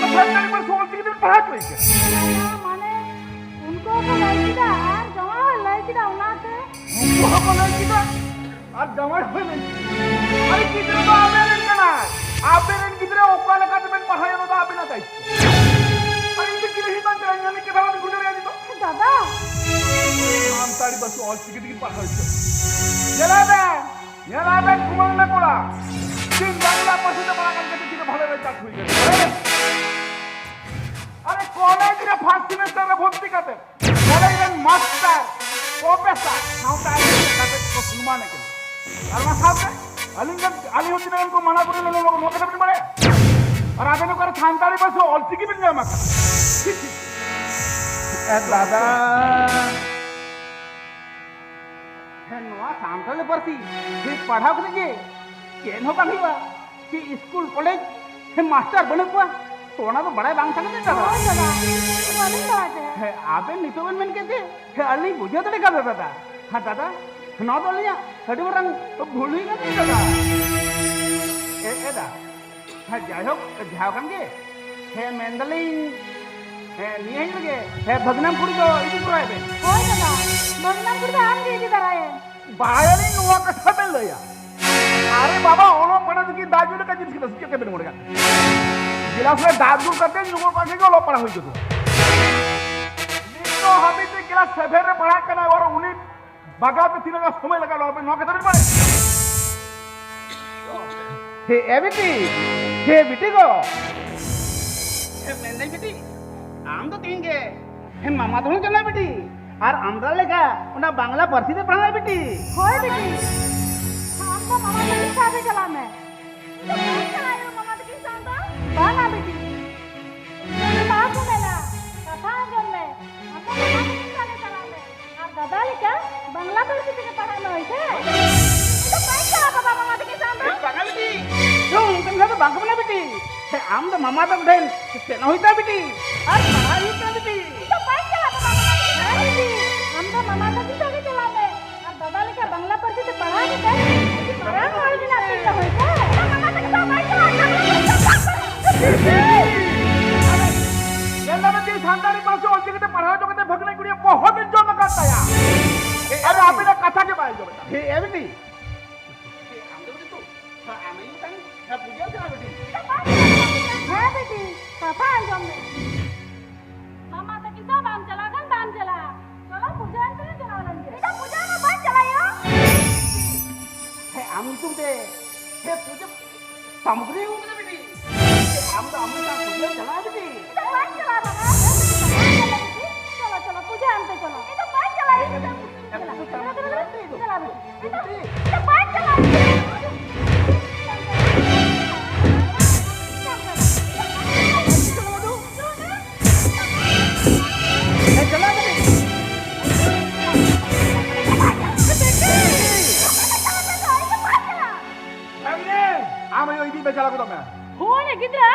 ᱟᱨ ᱥᱟᱱᱛᱟᱲᱤ ᱯᱟᱹᱨᱥᱤ ᱚᱞ ᱪᱤᱠᱤ ᱛᱮᱢ ᱯᱟᱲᱦᱟᱣ ᱦᱚᱪᱚᱭᱮ ᱠᱟᱱᱟ᱾ ᱢᱟᱱᱮ, ᱩᱱᱠᱩ ᱦᱚᱸᱠᱚ ᱞᱟᱹᱭ ᱠᱮᱫᱟ ᱟᱨ ᱡᱟᱶᱟᱭ ᱦᱚᱸᱭ ᱞᱟᱹᱭ ᱠᱮᱫᱟ, ᱚᱱᱟᱛᱮ᱾ ᱩᱱᱠᱩ ᱦᱚᱸᱠᱚ ᱞᱟᱹᱭ ᱠᱮᱫᱟ ᱟᱨ ᱡᱟᱶᱟᱭ ᱦᱚᱸᱭ ᱞᱟᱹᱭ ᱠᱮᱫᱟ᱾ ᱟᱨ ᱜᱤᱫᱽᱨᱟᱹ ᱫᱚ ᱟᱵᱮᱱ ᱨᱮᱱ ᱠᱟᱱᱟᱭ᱾ ᱟᱵᱮᱱ ᱨᱮᱱ ᱜᱤᱫᱽᱨᱟᱹ ᱚᱠᱟ ᱞᱮᱠᱟ ᱛᱮᱵᱮᱱ ᱯᱟᱲᱦᱟᱣᱮᱭᱟ, ᱚᱱᱟ ᱫᱚ ᱟᱵᱮᱱᱟᱜ ᱫᱟᱭᱤᱛᱛᱚ᱾ ᱟᱨ ᱤᱧ ᱫᱚ ᱪᱤᱞᱤ ᱦᱩᱭᱩᱜ ᱠᱟᱱ ᱛᱟᱭᱟ? ᱤᱧ ᱦᱚᱸ ᱢᱤᱫ ᱠᱟᱛᱷᱟ ᱵᱟᱵᱮᱱ ᱠᱩᱞᱤ ᱫᱟᱲᱮᱭᱟᱫᱤᱧ ᱫᱚ᱾ ᱫᱟᱫᱟ᱾ ᱥᱟᱱᱛᱟᱲᱤ ᱯᱟᱹᱨᱥᱤ ᱚᱞ ᱪᱤᱠᱤ ᱛᱮᱜᱮ ᱯᱟᱲᱦᱟᱣ ᱦᱚᱪᱚ᱾ ᱧᱮᱞᱟᱭ ᱵᱮᱱ, ᱧᱮᱞᱟᱭ ᱵᱮᱱ, ᱠᱩᱢᱟᱹᱝ ᱞᱮ ᱠᱚᱲᱟ᱾ ᱪᱮᱫ ᱵᱟᱝᱞᱟ ᱯᱟᱹᱨᱥᱤ ᱛᱮ ᱯᱟᱲᱦᱟᱜ ᱠᱟᱱ ᱠᱷᱟᱹᱛᱤᱨ ᱛᱤᱱᱟᱹᱜ ᱵᱷᱟᱞᱮ ᱨᱮᱡᱟᱞᱴ ᱦᱩᱭ ᱠᱟᱱᱟ᱾ ᱟᱨᱮ, ᱠᱚᱞᱮᱡᱽ ᱨᱮ ᱯᱷᱟᱥᱴ ᱥᱮᱢᱮᱥᱴᱟᱨ ᱨᱮ ᱵᱷᱚᱨᱛᱤ ᱠᱟᱛᱮ ᱠᱚᱞᱮᱡᱽ ᱨᱮᱱ ᱢᱟᱥᱴᱟᱨ, ᱯᱨᱚᱯᱷᱮᱥᱟᱨ ᱥᱟᱶᱛᱮ ᱟᱡ ᱨᱮᱱ ᱜᱟᱛᱮ ᱠᱚ ᱥᱚᱱᱢᱟᱱᱮ ᱠᱟᱱᱟ᱾ ᱟᱨ ᱚᱱᱟ ᱥᱟᱶᱛᱮ ᱟᱹᱞᱤᱧ ᱨᱮᱱ, ᱟᱹᱞᱤᱧ ᱦᱚᱸ ᱛᱤᱱᱟᱹᱜ ᱜᱟᱱ ᱠᱚ ᱢᱟᱱᱟ ᱠᱚᱨᱮ ᱞᱚᱞᱚ ᱞᱚᱜᱚ ᱱᱚᱣᱟ ᱠᱟᱛᱷᱟ ᱵᱤᱱ ᱵᱟᱲᱟᱭᱟ? ᱟᱨ ᱟᱵᱮᱱ ᱚᱠᱟᱨᱮ ᱥᱟᱱᱛᱟᱲᱤ ᱯᱟᱹᱨᱥᱤ ᱚᱞ ᱪᱤᱠᱤ ᱵᱤᱱ ᱧᱟᱢ ᱟᱠᱟᱫᱟ? ᱪᱷᱤ, ᱪᱷᱤ, ᱪᱷᱤ᱾ ᱮ ᱫᱟᱫᱟ᱾ ᱦᱮᱸ, ᱱᱚᱣᱟ ᱥᱟᱱᱛᱟᱲᱤ ᱯᱟᱹᱨᱥᱤ ᱯᱟᱲᱦᱟᱣ ᱠᱟᱛᱮ ᱜᱮ ᱪᱮᱫ ᱦᱚᱸ ᱵᱟᱝ ᱦᱩᱭᱩᱜᱼᱟ᱾ ᱪᱮᱫ ᱤᱥᱠᱩᱞ, ᱠᱚᱞᱮᱡᱽ, ᱦᱮᱸ, ᱢᱟᱥᱴᱟᱨ ᱵᱟᱹᱱᱩᱜ ᱠᱚᱣᱟ, ᱛᱚ ᱚᱱᱟ ᱫᱚ ᱵᱟᱲᱟᱭ ᱵᱟᱝ ᱥᱟᱱᱟ ᱛᱮ ᱫᱟᱫᱟ᱾ ᱦᱳᱭ ᱫᱟᱫᱟ, ᱤᱧ ᱵᱟᱹᱧ ᱵᱟᱲᱟᱭ ᱛᱟᱦᱮᱸᱫ᱾ ᱦᱮᱸ, ᱟᱵᱮᱱ ᱱᱤᱛᱚᱜ ᱵᱮᱱ ᱢᱮᱱ ᱠᱮᱫ ᱛᱮ, ᱦᱮᱸ, ᱟᱹᱞᱤᱧ ᱵᱩᱡᱷᱟᱹᱣ ᱫᱟᱲᱮ ᱠᱟᱫᱟ ᱫᱟᱫᱟ᱾ ᱦᱮᱸ ᱫᱟᱫᱟ, ᱱᱚᱣᱟ ᱫᱚ ᱟᱹᱞᱤᱧᱟᱜ ᱟᱹᱰᱤ ᱢᱟᱨᱟᱝ ᱵᱷᱩᱞ ᱦᱩᱭ ᱠᱟᱱ ᱛᱟᱹᱞᱤᱧᱟ ᱫᱟᱫᱟ᱾ ᱮ, ᱮ ᱫᱟ, ᱦᱮᱸ, ᱡᱟᱭᱦᱳᱠ, ᱡᱟᱦᱟᱸ ᱠᱟᱱ ᱜᱮ, ᱦᱮᱸ, ᱢᱮᱱᱫᱟᱞᱤᱧ, ᱦᱮᱸ, ᱱᱤᱭᱟᱹ ᱦᱤᱞᱳᱜ ᱜᱮ, ᱦᱮᱸ, ᱵᱷᱟᱹᱜᱽᱱᱟᱢ ᱠᱩᱲᱤ ᱫᱚ ᱤᱫᱤ ᱛᱚᱨᱟᱭ ᱵᱮᱱ᱾ ᱦᱳᱭ ᱫᱟᱫᱟ, ᱵᱷᱟᱹᱜᱽᱱᱟᱢ ᱠᱩᱲᱤ ᱫᱚ ᱟᱢ ᱜᱮ ᱤᱫᱤ ᱛᱟᱨᱟᱭᱮᱢ᱾ ᱵᱟᱲᱟᱭᱟᱞᱤᱧ ᱱᱚᱣᱟ ᱠᱟᱛᱷᱟ ᱵᱮᱱ ᱞᱟᱹᱭᱟ᱾ ᱟᱨᱮ ᱵᱟᱵᱟ, ᱚᱞᱚᱜ ᱯᱟᱲᱦᱟᱜ ᱫᱚ ᱠᱤ ᱫᱟᱜ ᱧᱩ ᱞᱮᱠᱟ ᱡᱤᱱᱤᱥ ᱠᱟᱱᱟ ᱥᱮ ᱪᱮᱫ ᱵᱮᱱ ᱢᱚᱱᱮ ᱠᱟᱜ? ᱜᱤᱞᱟᱥ ᱨᱮ ᱫᱟᱜ ᱫᱩᱞ ᱠᱟᱛᱮ ᱧᱩ ᱜᱚᱫ ᱠᱟᱜ ᱠᱷᱟᱱ ᱜᱮ ᱚᱞᱚᱜ ᱯᱟᱲᱦᱟᱜ ᱦᱩᱭ ᱜᱚᱫᱚᱜᱼᱟ᱾ ᱱᱤᱛ ᱫᱚ ᱦᱟᱹᱵᱤᱡ ᱛᱮ ᱠᱞᱟᱥ ᱥᱮᱵᱷᱮᱱ ᱨᱮ ᱯᱟᱲᱦᱟᱜ ᱠᱟᱱᱟᱭ, ᱟᱨ ᱩᱱᱤ ᱵᱟᱜᱟᱣ ᱛᱮ ᱛᱤᱱᱟᱹᱜ ᱜᱟᱱ ᱥᱚᱢᱚᱭ ᱞᱟᱜᱟᱣ ᱞᱮᱱᱟ, ᱱᱚᱣᱟ ᱠᱟᱛᱷᱟ ᱵᱮᱱ ᱵᱟᱲᱟᱭᱟ? ᱦᱮ, ᱮ ᱵᱤᱴᱤ, ᱦᱮ ᱵᱤᱴᱤ ᱜᱚ᱾ ᱦᱮ, ᱢᱮᱱᱫᱟᱹᱧ ᱵᱤᱴᱤ, ᱟᱢ ᱫᱚ ᱛᱤᱦᱤᱧ ᱜᱮ, ᱦᱮ, ᱢᱟᱢᱟ ᱫᱚ ᱪᱟᱞᱟᱜ ᱵᱤᱴᱤ, ᱟᱨ ᱟᱢᱫᱟ ᱞᱮᱠᱟ ᱚᱱᱟ ᱵᱟᱝᱞᱟ ᱯᱟᱹᱨᱥᱤ ᱛᱮ ᱯᱟᱲᱦᱟᱜ ᱵᱤᱴᱤ᱾ ᱦᱳᱭ ᱵᱤᱴᱤ, ᱟᱢ ᱫᱚ ᱢᱟᱢᱟ ᱛᱟᱹᱠᱤᱱ ᱥᱟᱶ ᱜᱮ ᱪᱟᱞᱟᱜ ᱢᱮ᱾ ᱤᱧ ᱫᱚ ᱵᱟᱹᱧ ᱪᱟᱞᱟᱜᱼᱟ ᱢᱟᱢᱟ ᱛᱟᱹᱠᱤᱱ ᱥᱟᱶ ᱫᱚ᱾ ᱵᱟᱝᱟ ᱵᱤᱴᱤ, ᱤᱧ ᱫᱚ ᱵᱟᱠᱚ ᱢᱮᱱᱟ, ᱠᱟᱛᱷᱟ ᱟᱸᱡᱚᱢ ᱢᱮ, ᱟᱢ ᱫᱚ ᱢᱟᱢᱟ ᱛᱟᱹᱠᱤᱱ ᱥᱟᱶ ᱜᱮ ᱪᱟᱞᱟᱜ ᱢᱮ᱾ ᱟᱨ ᱫᱟᱫᱟ ᱞᱮᱠᱟ ᱵᱟᱝᱞᱟ ᱯᱟᱹᱨᱥᱤ ᱛᱮᱜᱮ ᱯᱟᱲᱦᱟᱜ ᱢᱮ, ᱦᱳᱭ ᱥᱮ? ᱤᱧ ᱫᱚ ᱵᱟᱹᱧ ᱪᱟᱞᱟᱜᱼᱟ ᱵᱟᱵᱟ ᱢᱟᱢᱟ ᱛᱟᱹᱠᱤᱱ ᱥᱟᱶ ᱫᱚ᱾ ᱵᱟᱝᱟ ᱵᱤᱴᱤ, ᱪᱚᱝ, ᱚᱱᱠᱟᱱ ᱠᱟᱛᱷᱟ ᱫᱚ ᱵᱟᱝ ᱠᱚ ᱢᱮᱱᱟ ᱵᱤᱴᱤ᱾ ᱥᱮ ᱟᱢ ᱫᱚ ᱢᱟᱢᱟ ᱛᱟᱠᱚ ᱴᱷᱮᱱ ᱥᱮᱱᱚᱜ ᱦᱩᱭᱩᱜ ᱛᱟᱢᱟ ᱵᱤᱴᱤ, ᱟᱨ ᱯᱟᱲᱦᱟᱜ ᱦᱩᱭᱩᱜ ᱛᱟᱢᱟ ᱵᱤᱴᱤ᱾ ᱤᱧ ᱫᱚ ᱵᱟᱹᱧ ᱪᱟᱞᱟᱜᱼᱟ ᱵᱟᱵᱟ ᱢᱟᱢᱟ ᱛᱟᱹᱠᱤᱱ ᱥᱟᱶ ᱫᱚ᱾ ᱢᱟᱢᱟ ᱛᱟᱹᱠᱤᱱ ᱥᱟᱶ ᱜᱮ ᱪᱟᱞᱟᱜ ᱢᱮ᱾ ᱟᱨ ᱫᱟᱫᱟ ᱞᱮᱠᱟ ᱵᱟᱝᱞᱟ ᱯᱟᱹᱨᱥᱤ ᱛᱮ ᱯᱟᱲᱦᱟᱣ ᱠᱟᱛᱮ ᱟᱹᱰᱤ ᱢᱟᱨᱟᱝ ᱦᱚᱲ ᱵᱮᱱᱟᱜ ᱛᱤᱧ ᱫᱚᱦᱚᱭ ᱢᱮ᱾ ᱢᱟᱢᱟ ᱛᱟᱹᱠᱤᱱ ᱥᱟᱶ ᱵᱟᱭ ᱪᱟᱞᱟᱜᱼᱟ᱾ ᱧᱮᱞ ᱫᱟᱵᱮᱱ ᱡᱮ ᱥᱟᱱᱛᱟᱲᱤ ᱯᱟᱹᱨᱥᱤ ᱚᱞᱪᱤᱠᱤ ᱛᱮ ᱯᱟᱲᱦᱟᱣ ᱦᱚᱪᱚ ᱠᱟᱛᱮ ᱵᱷᱟᱹᱜᱽᱱᱟᱹ ᱠᱩᱲᱤᱭᱟᱜ ᱵᱚᱦᱚᱜ ᱵᱮᱱ ᱡᱚᱢ ᱟᱠᱟᱫ ᱛᱟᱭᱟ᱾ ᱟᱨ ᱟᱵᱮᱱᱟᱜ ᱠᱟᱛᱷᱟ ᱜᱮ ᱵᱟᱭ ᱟᱸᱡᱚᱢᱮᱫ ᱛᱟᱵᱮᱱᱟ᱾ ᱦᱮ, ᱮᱢᱱᱤ᱾ ᱟᱢ ᱫᱚ ᱵᱤᱴᱤ ᱛᱚ, ᱟᱢ ᱟᱭᱳ ᱢᱤᱫᱴᱟᱝ ᱯᱩᱡᱟᱹ ᱪᱟᱞᱟᱜ ᱵᱤᱴᱤ᱾ ᱦᱮᱸ ᱵᱤᱴᱤ, ᱠᱟᱛᱷᱟ ᱟᱸᱡᱚᱢ ᱢᱮ᱾ ᱢᱟᱢᱟ ᱛᱟᱹᱠᱤᱱ ᱥᱟᱶ ᱵᱟᱢ ᱪᱟᱞᱟᱣ ᱠᱷᱟᱱ ᱵᱟᱢ ᱪᱟᱞᱟᱜᱼᱟ᱾ ᱪᱚᱞᱚ ᱯᱩᱡᱟᱹ ᱟᱱᱛᱮ ᱞᱮ ᱪᱟᱞᱟᱣ ᱞᱮᱱ ᱜᱮ᱾ ᱵᱤᱴᱤ, ᱯᱩᱡᱟᱹ ᱢᱟ ᱵᱟᱭ ᱪᱟᱞᱟᱜ ᱟᱭᱳ᱾ ᱦᱮᱸ, ᱟᱢ ᱧᱩᱛᱩᱢ ᱛᱮ ᱦᱮᱸ ᱯᱩᱡᱟᱹ ᱥᱟᱢᱚᱜᱽᱨᱤ ᱟᱹᱜᱩ ᱠᱟᱫᱟ ᱵᱤᱴᱤ᱾ ᱟᱢ ᱫᱚ ᱟᱢ ᱫᱚ ᱯᱩᱡᱟᱹ ᱪᱟᱞᱟᱜ ᱵᱤᱴᱤ᱾ ᱤᱧ ᱫᱚ ᱵᱟᱹᱧ ᱪᱟᱞᱟᱜᱼᱟ ᱵᱟᱵᱟ᱾ ᱪᱚᱞᱚ, ᱪᱚᱞᱚ, ᱯᱩᱡᱟᱹ ᱟᱱᱛᱮ ᱪᱚᱞᱚ᱾ ᱤᱧ ᱫᱚ ᱵᱟᱹᱧ ᱪᱟᱞᱟᱜᱼᱟ᱾ ᱤᱧ ᱫᱚ ᱪᱟᱞᱟᱜ ᱢᱮ᱾ ᱤᱧ ᱫᱚ ᱵᱟᱹᱧ ᱪᱟᱞᱟᱜᱼᱟ᱾ ᱦᱮᱸ, ᱪᱟᱞᱟᱜ ᱢᱮ᱾ ᱟᱢ ᱟᱭᱳ ᱤᱫᱤ ᱢᱮ, ᱪᱟᱞᱟᱣ ᱜᱚᱫᱚᱜ ᱢᱮ᱾ ᱦᱳᱭ ᱜᱤᱫᱽᱨᱟᱹ,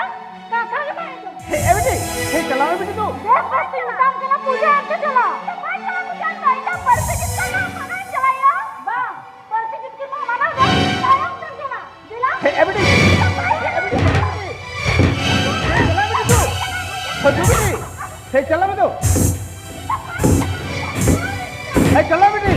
ᱠᱟᱛᱷᱟ ᱜᱮ ᱵᱟᱭ ᱟᱸᱡᱚᱢ᱾ ᱦᱮᱸ, ᱮ ᱵᱤᱴᱤ, ᱦᱮᱸ, ᱪᱟᱞᱟᱣ ᱢᱮ ᱵᱤᱴᱤ ᱫᱩ᱾ ᱵᱮᱥ, ᱵᱮᱥ, ᱤᱧ ᱢᱮᱛᱟᱢ ᱠᱟᱱᱟ, ᱯᱩᱡᱟᱹ ᱟᱱᱛᱮ ᱪᱟᱞᱟᱜ᱾ ᱵᱟᱭ ᱪᱟᱞᱟᱜ, ᱯᱩᱡᱟᱹ ᱟᱱᱛᱮ, ᱤᱧ ᱫᱚ ᱯᱟᱹᱨᱥᱤ ᱡᱤᱛᱠᱟᱹᱨ ᱢᱟ ᱢᱟᱱᱟᱣ ᱪᱟᱞᱟᱜ ᱟᱭᱳ᱾ ᱵᱟᱝ, ᱯᱟᱹᱨᱥᱤ ᱡᱤᱛᱠᱟᱹᱨ ᱢᱟ ᱢᱟᱱᱟᱣ ᱫᱚ ᱛᱟᱭᱚᱢ ᱛᱮᱢ ᱪᱟᱞᱟᱜ᱾ ᱫᱮᱞᱟ᱾ ᱦᱮᱸ, ᱮ ᱵᱤᱴᱤ, ᱮ ᱵᱤᱴᱤ, ᱦᱮᱸ, ᱪᱟᱞᱟᱣ ᱢᱮ ᱵᱤᱴᱤ ᱫᱩ᱾ ᱦᱤᱡᱩᱜ ᱢᱮ ᱵᱤᱴᱤ, ᱦᱮᱸ, ᱪᱟᱞᱟᱣ ᱢᱮ ᱫᱩ᱾ ᱦᱮᱸ, ᱪᱟᱞᱟᱣ ᱢᱮ ᱵᱤᱴᱤ᱾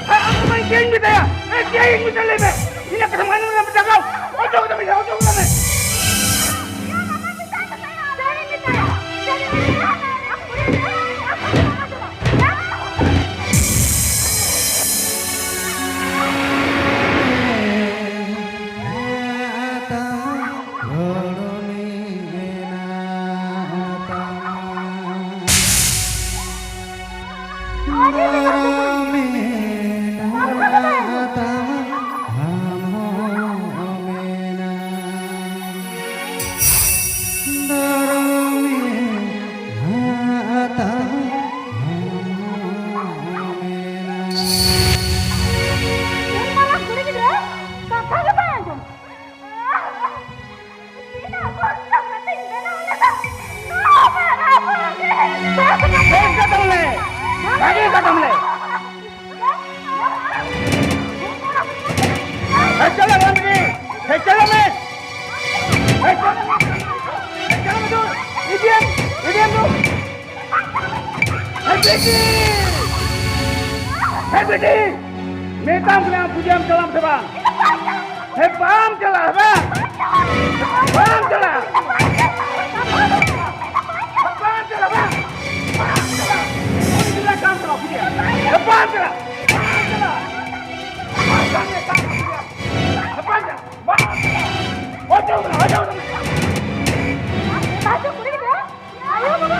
ᱦᱮᱸ, ᱟᱢ ᱫᱚ ᱪᱮᱫ ᱤᱧ ᱢᱮᱛᱟᱭᱟ? ᱦᱮᱸ, ᱪᱮᱫ ᱤᱧ ᱢᱮᱛᱟᱭᱟ ᱞᱟᱹᱭ ᱢᱮ? ᱤᱧᱟᱹᱜ ᱠᱟᱛᱷᱟ ᱢᱟᱱᱟᱣ ᱢᱮ, ᱡᱟᱜᱟᱣ᱾ ᱚᱪᱚᱜ ᱠᱟᱛᱮ ᱢᱮ, ᱚᱪᱚᱜ ᱠᱟᱛᱮ ᱢᱮ᱾ ᱦᱮ ᱵᱤᱴᱤ, ᱢᱮᱛᱟᱢ ᱠᱟᱱᱟ ᱯᱩᱡᱟᱹᱢ ᱪᱟᱞᱟᱜ ᱥᱮ ᱵᱟᱝ? ᱦᱮ ᱵᱟᱢ ᱪᱟᱞᱟᱜᱼᱟ ᱵᱟᱝ? ᱵᱟᱢ ᱪᱟᱞᱟᱜᱼᱟ? ᱵᱟᱢ ᱪᱟᱞᱟᱜᱼᱟ ᱵᱟᱝ? ᱵᱟᱢ ᱪᱟᱞᱟᱜᱼᱟ? ᱩᱱᱤ ᱜᱤᱫᱽᱨᱟᱹ ᱠᱟᱱ ᱛᱟᱢᱟ ᱯᱩᱡᱟᱹ᱾ ᱦᱮ ᱵᱟᱢ ᱪᱟᱞᱟᱜᱼᱟ? ᱵᱟᱢ ᱪᱟᱞᱟᱜᱼᱟ? ᱵᱟᱢ ᱪᱟᱞᱟᱜᱼᱟ? ᱵᱟᱢ ᱪᱟᱞᱟᱜᱼᱟ? ᱵᱟᱢ ᱪᱟᱞᱟᱜᱼᱟ? ᱚᱪᱚᱜ ᱢᱮ, ᱚᱪᱚᱜ ᱢᱮ᱾ ᱟᱭᱳ ᱵᱟᱵᱟ,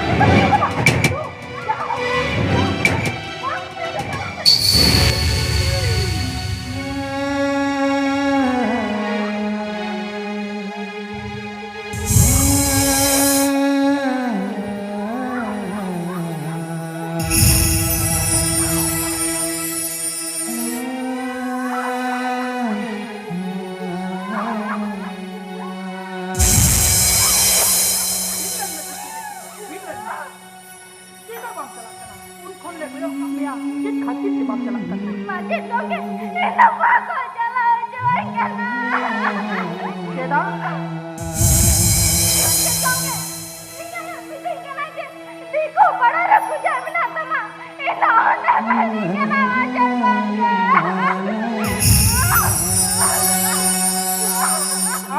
ᱪᱮᱫᱟᱜ ᱵᱟᱢ ᱪᱟᱞᱟᱜ ᱠᱟᱱᱟ? ᱩᱱ ᱠᱷᱚᱱ ᱞᱮ ᱠᱚᱭᱚᱜ ᱠᱟᱜ ᱢᱮᱭᱟ, ᱪᱮᱫ ᱠᱷᱟᱹᱛᱤᱨ ᱛᱮ ᱵᱟᱢ ᱪᱟᱞᱟᱜ ᱠᱟᱱᱟ? ᱢᱟᱪᱮᱫ ᱜᱚᱢᱠᱮ, ᱤᱧ ᱫᱚ ᱵᱟᱠᱚ ᱪᱟᱞᱟᱣ ᱦᱚᱪᱚᱣᱟᱹᱧ ᱠᱟᱱᱟ᱾ ᱪᱮᱫᱟᱜ? ᱢᱟᱪᱮᱫ ᱜᱚᱢᱠᱮ, ᱤᱧ ᱟᱭᱳ ᱢᱤᱛᱟᱹᱧ ᱠᱟᱱᱟ ᱡᱮ ᱫᱤᱠᱩ ᱯᱟᱲᱟ ᱨᱮ ᱯᱩᱡᱟᱹ ᱢᱮᱱᱟᱜ ᱛᱟᱢᱟ, ᱤᱧ ᱫᱚ ᱚᱸᱰᱮ ᱵᱟᱹᱧ ᱪᱟᱞᱟᱜᱼᱟ, ᱢᱟᱪᱮᱫ ᱜᱚᱢᱠᱮ᱾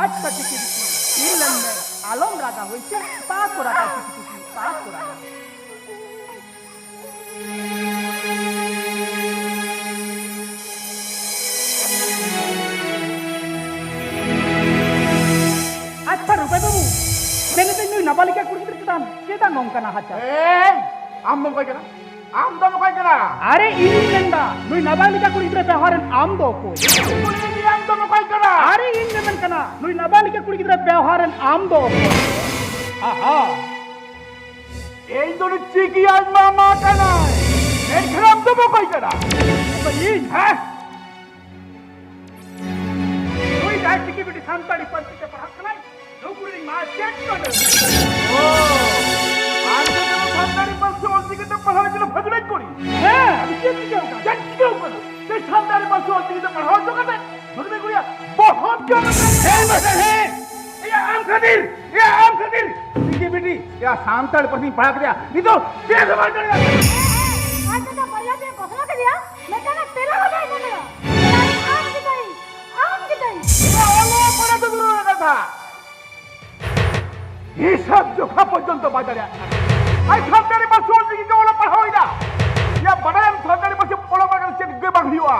ᱟᱪᱪᱷᱟ, ᱪᱤᱠᱤ ᱵᱤᱠᱤ, ᱛᱷᱤᱨ ᱞᱮᱱ ᱢᱮ, ᱟᱞᱚᱢ ᱨᱟᱜᱟ, ᱦᱳᱭ ᱥᱮ? ᱵᱟᱠᱚ ᱨᱟᱜᱟ, ᱪᱤᱠᱤ ᱵᱤᱠᱤ, ᱵᱟᱠᱚ ᱨᱟᱜᱟ᱾ ᱟᱪᱪᱷᱟ ᱨᱩᱯᱟᱹᱭ ᱵᱟᱹᱵᱩ, ᱢᱮᱱᱮᱫᱟᱹᱧ ᱱᱩᱭ ᱱᱟᱵᱟᱞᱤᱠᱟ ᱠᱩᱲᱤ ᱜᱤᱫᱽᱨᱟᱹ ᱪᱮᱛᱟᱱ ᱪᱮᱫᱟᱜ ᱱᱚᱝᱠᱟ ᱱᱟᱦᱟᱪᱟᱨ? ᱮᱭ, ᱟᱢ ᱫᱚᱢ ᱚᱠᱚᱭ ᱠᱟᱱᱟ? ᱟᱢ ᱫᱚᱢ ᱚᱠᱚᱭ ᱠᱟᱱᱟ? ᱟᱨᱮ ᱤᱧᱤᱧ ᱢᱮᱱᱫᱟ, ᱱᱩᱭ ᱱᱟᱵᱟᱞᱤᱠᱟ ᱠᱩᱲᱤ ᱜᱤᱫᱽᱨᱟᱹ ᱵᱮᱣᱦᱟᱨ ᱨᱮᱱ ᱟᱢ ᱫᱚ ᱚᱠᱚᱭ? ᱠᱩᱲᱤ ᱜᱤᱫᱽᱨᱟᱹ ᱟᱢ ᱫᱚᱢ ᱚᱠᱚᱭ ᱠᱟᱱᱟ? ᱟᱨᱮ ᱤᱧ ᱢᱮᱢᱮᱱ ᱠᱟᱱᱟ, ᱱᱩᱭ ᱱᱟᱵᱟᱞᱤᱠᱟ ᱠᱩᱲᱤ ᱜᱤᱫᱽᱨᱟᱹ ᱵᱮᱣᱦᱟᱨ ᱨᱮᱱ ᱟᱢ ᱫᱚ ᱚᱠᱚᱭ? ᱟᱦᱟ᱾ ᱤᱧ ᱫᱚ ᱩᱱᱤ ᱪᱤᱠᱤ ᱟᱡ ᱢᱟᱢᱟ ᱠᱟᱱᱟᱭ᱾ ᱮᱱᱠᱷᱟᱱ ᱟᱢ ᱫᱚᱢ ᱚᱠᱚᱭ ᱠᱟᱱᱟ? ᱚᱠᱚᱭ ᱤᱧ? ᱦᱮᱸ? ᱱᱩᱭ ᱡᱟᱦᱟᱸᱭ ᱪᱤᱠᱤ ᱵᱤᱴᱤ ᱥᱟᱱᱛᱟᱲᱤ ᱯᱟᱹᱨᱥᱤ ᱛᱮ ᱯᱟᱲᱦᱟᱜ ᱠᱟᱱᱟᱭ, ᱱᱩᱠᱩ ᱨᱤᱱ ᱢᱟᱪᱮᱫ ᱠᱟᱱᱟᱭ᱾ ᱚ, ᱟᱢ ᱫᱚ ᱥᱟᱱᱛᱟᱲᱤ ᱯᱟᱹᱨᱥᱤ ᱚᱞᱪᱤᱠᱤ ᱛᱮ ᱯᱟᱲᱦᱟᱣ ᱞᱟᱹᱜᱤᱫ ᱵᱷᱟᱹᱜᱤ ᱠᱩᱲᱤ᱾ ᱦᱮᱸ, ᱟᱫᱚ ᱪᱮᱫ ᱪᱤᱠᱟᱹᱣ ᱠᱟᱱᱟ? ᱪᱮᱫ ᱪᱤᱠᱟᱹᱣ ᱠᱟᱱᱟ? ᱪᱮᱫ ᱥᱟᱱᱛᱟᱲᱤ ᱯᱟᱹᱨᱥᱤ ᱚᱞᱪᱤᱠᱤ ᱛᱮ ᱯᱟᱲᱦᱟᱣ ᱦᱚᱪᱚ ᱠᱟᱛᱮ ᱵᱷᱟᱹᱜᱤ ᱠᱩᱲᱤᱭᱟᱜ ᱵᱚᱦᱚᱜ ᱡᱚᱢ ᱠᱟᱱᱟ? ᱦᱮᱸ, ᱢᱟᱥᱴᱟᱨ, ᱦᱮᱸ᱾ ᱮᱭᱟ, ᱟᱢ ᱠᱷᱟᱹᱛᱤᱨ, ᱮᱭᱟ, ᱟᱢ ᱠᱷᱟᱹᱛᱤᱨ᱾ ᱵᱤᱴᱤ, ᱭᱟ ᱥᱟᱱᱛᱟᱲᱤ ᱯᱟᱹᱨᱥᱤᱧ ᱯᱟᱲᱦᱟᱣ ᱠᱮᱫᱮᱭᱟ, ᱱᱤᱛᱚᱜ ᱪᱮᱫ ᱦᱚᱸ ᱵᱟᱭ ᱫᱟᱲᱮᱭᱟᱜ ᱠᱟᱱᱟ᱾ ᱟᱨ ᱪᱮᱫᱟᱜ ᱵᱟᱨᱭᱟ ᱯᱮᱭᱟ ᱜᱷᱚᱥᱞᱟ ᱠᱮᱫᱮᱭᱟ, ᱢᱤᱫᱴᱟᱝ ᱛᱮᱞᱟ ᱦᱚᱸ ᱵᱟᱭ ᱮᱢ ᱞᱮᱫᱟ᱾ ᱟᱢ ᱜᱮᱛᱟᱭ, ᱟᱢ ᱜᱮᱛᱟᱭ᱾ ᱭᱟ ᱚᱞᱚᱜ ᱯᱟᱲᱦᱟᱣ ᱫᱚ ᱫᱩᱨ ᱨᱮ ᱠᱟᱛᱷᱟ, ᱦᱤᱥᱟᱹᱵ ᱡᱚᱠᱷᱟ ᱯᱚᱨᱡᱚᱱᱛᱚ ᱵᱟᱭ ᱫᱟᱲᱮᱭᱟᱜ ᱠᱟᱱᱟ᱾ ᱟᱡ ᱥᱟᱱᱛᱟᱲᱤ ᱯᱟᱹᱨᱥᱤ ᱚᱞ ᱪᱤᱠᱤ ᱛᱮ ᱚᱞᱚᱜ ᱯᱟᱲᱦᱟᱣ ᱮᱫᱟ᱾ ᱭᱟ ᱵᱟᱰᱟᱭᱟᱢ ᱥᱟᱱᱛᱟᱲᱤ ᱯᱟᱹᱨᱥᱤ ᱚᱞᱚᱜ ᱯᱟᱲᱦᱟᱣ ᱠᱟᱛᱮ ᱪᱮᱫ ᱜᱮ ᱵᱟᱝ ᱦᱩᱭᱩᱜᱼᱟ᱾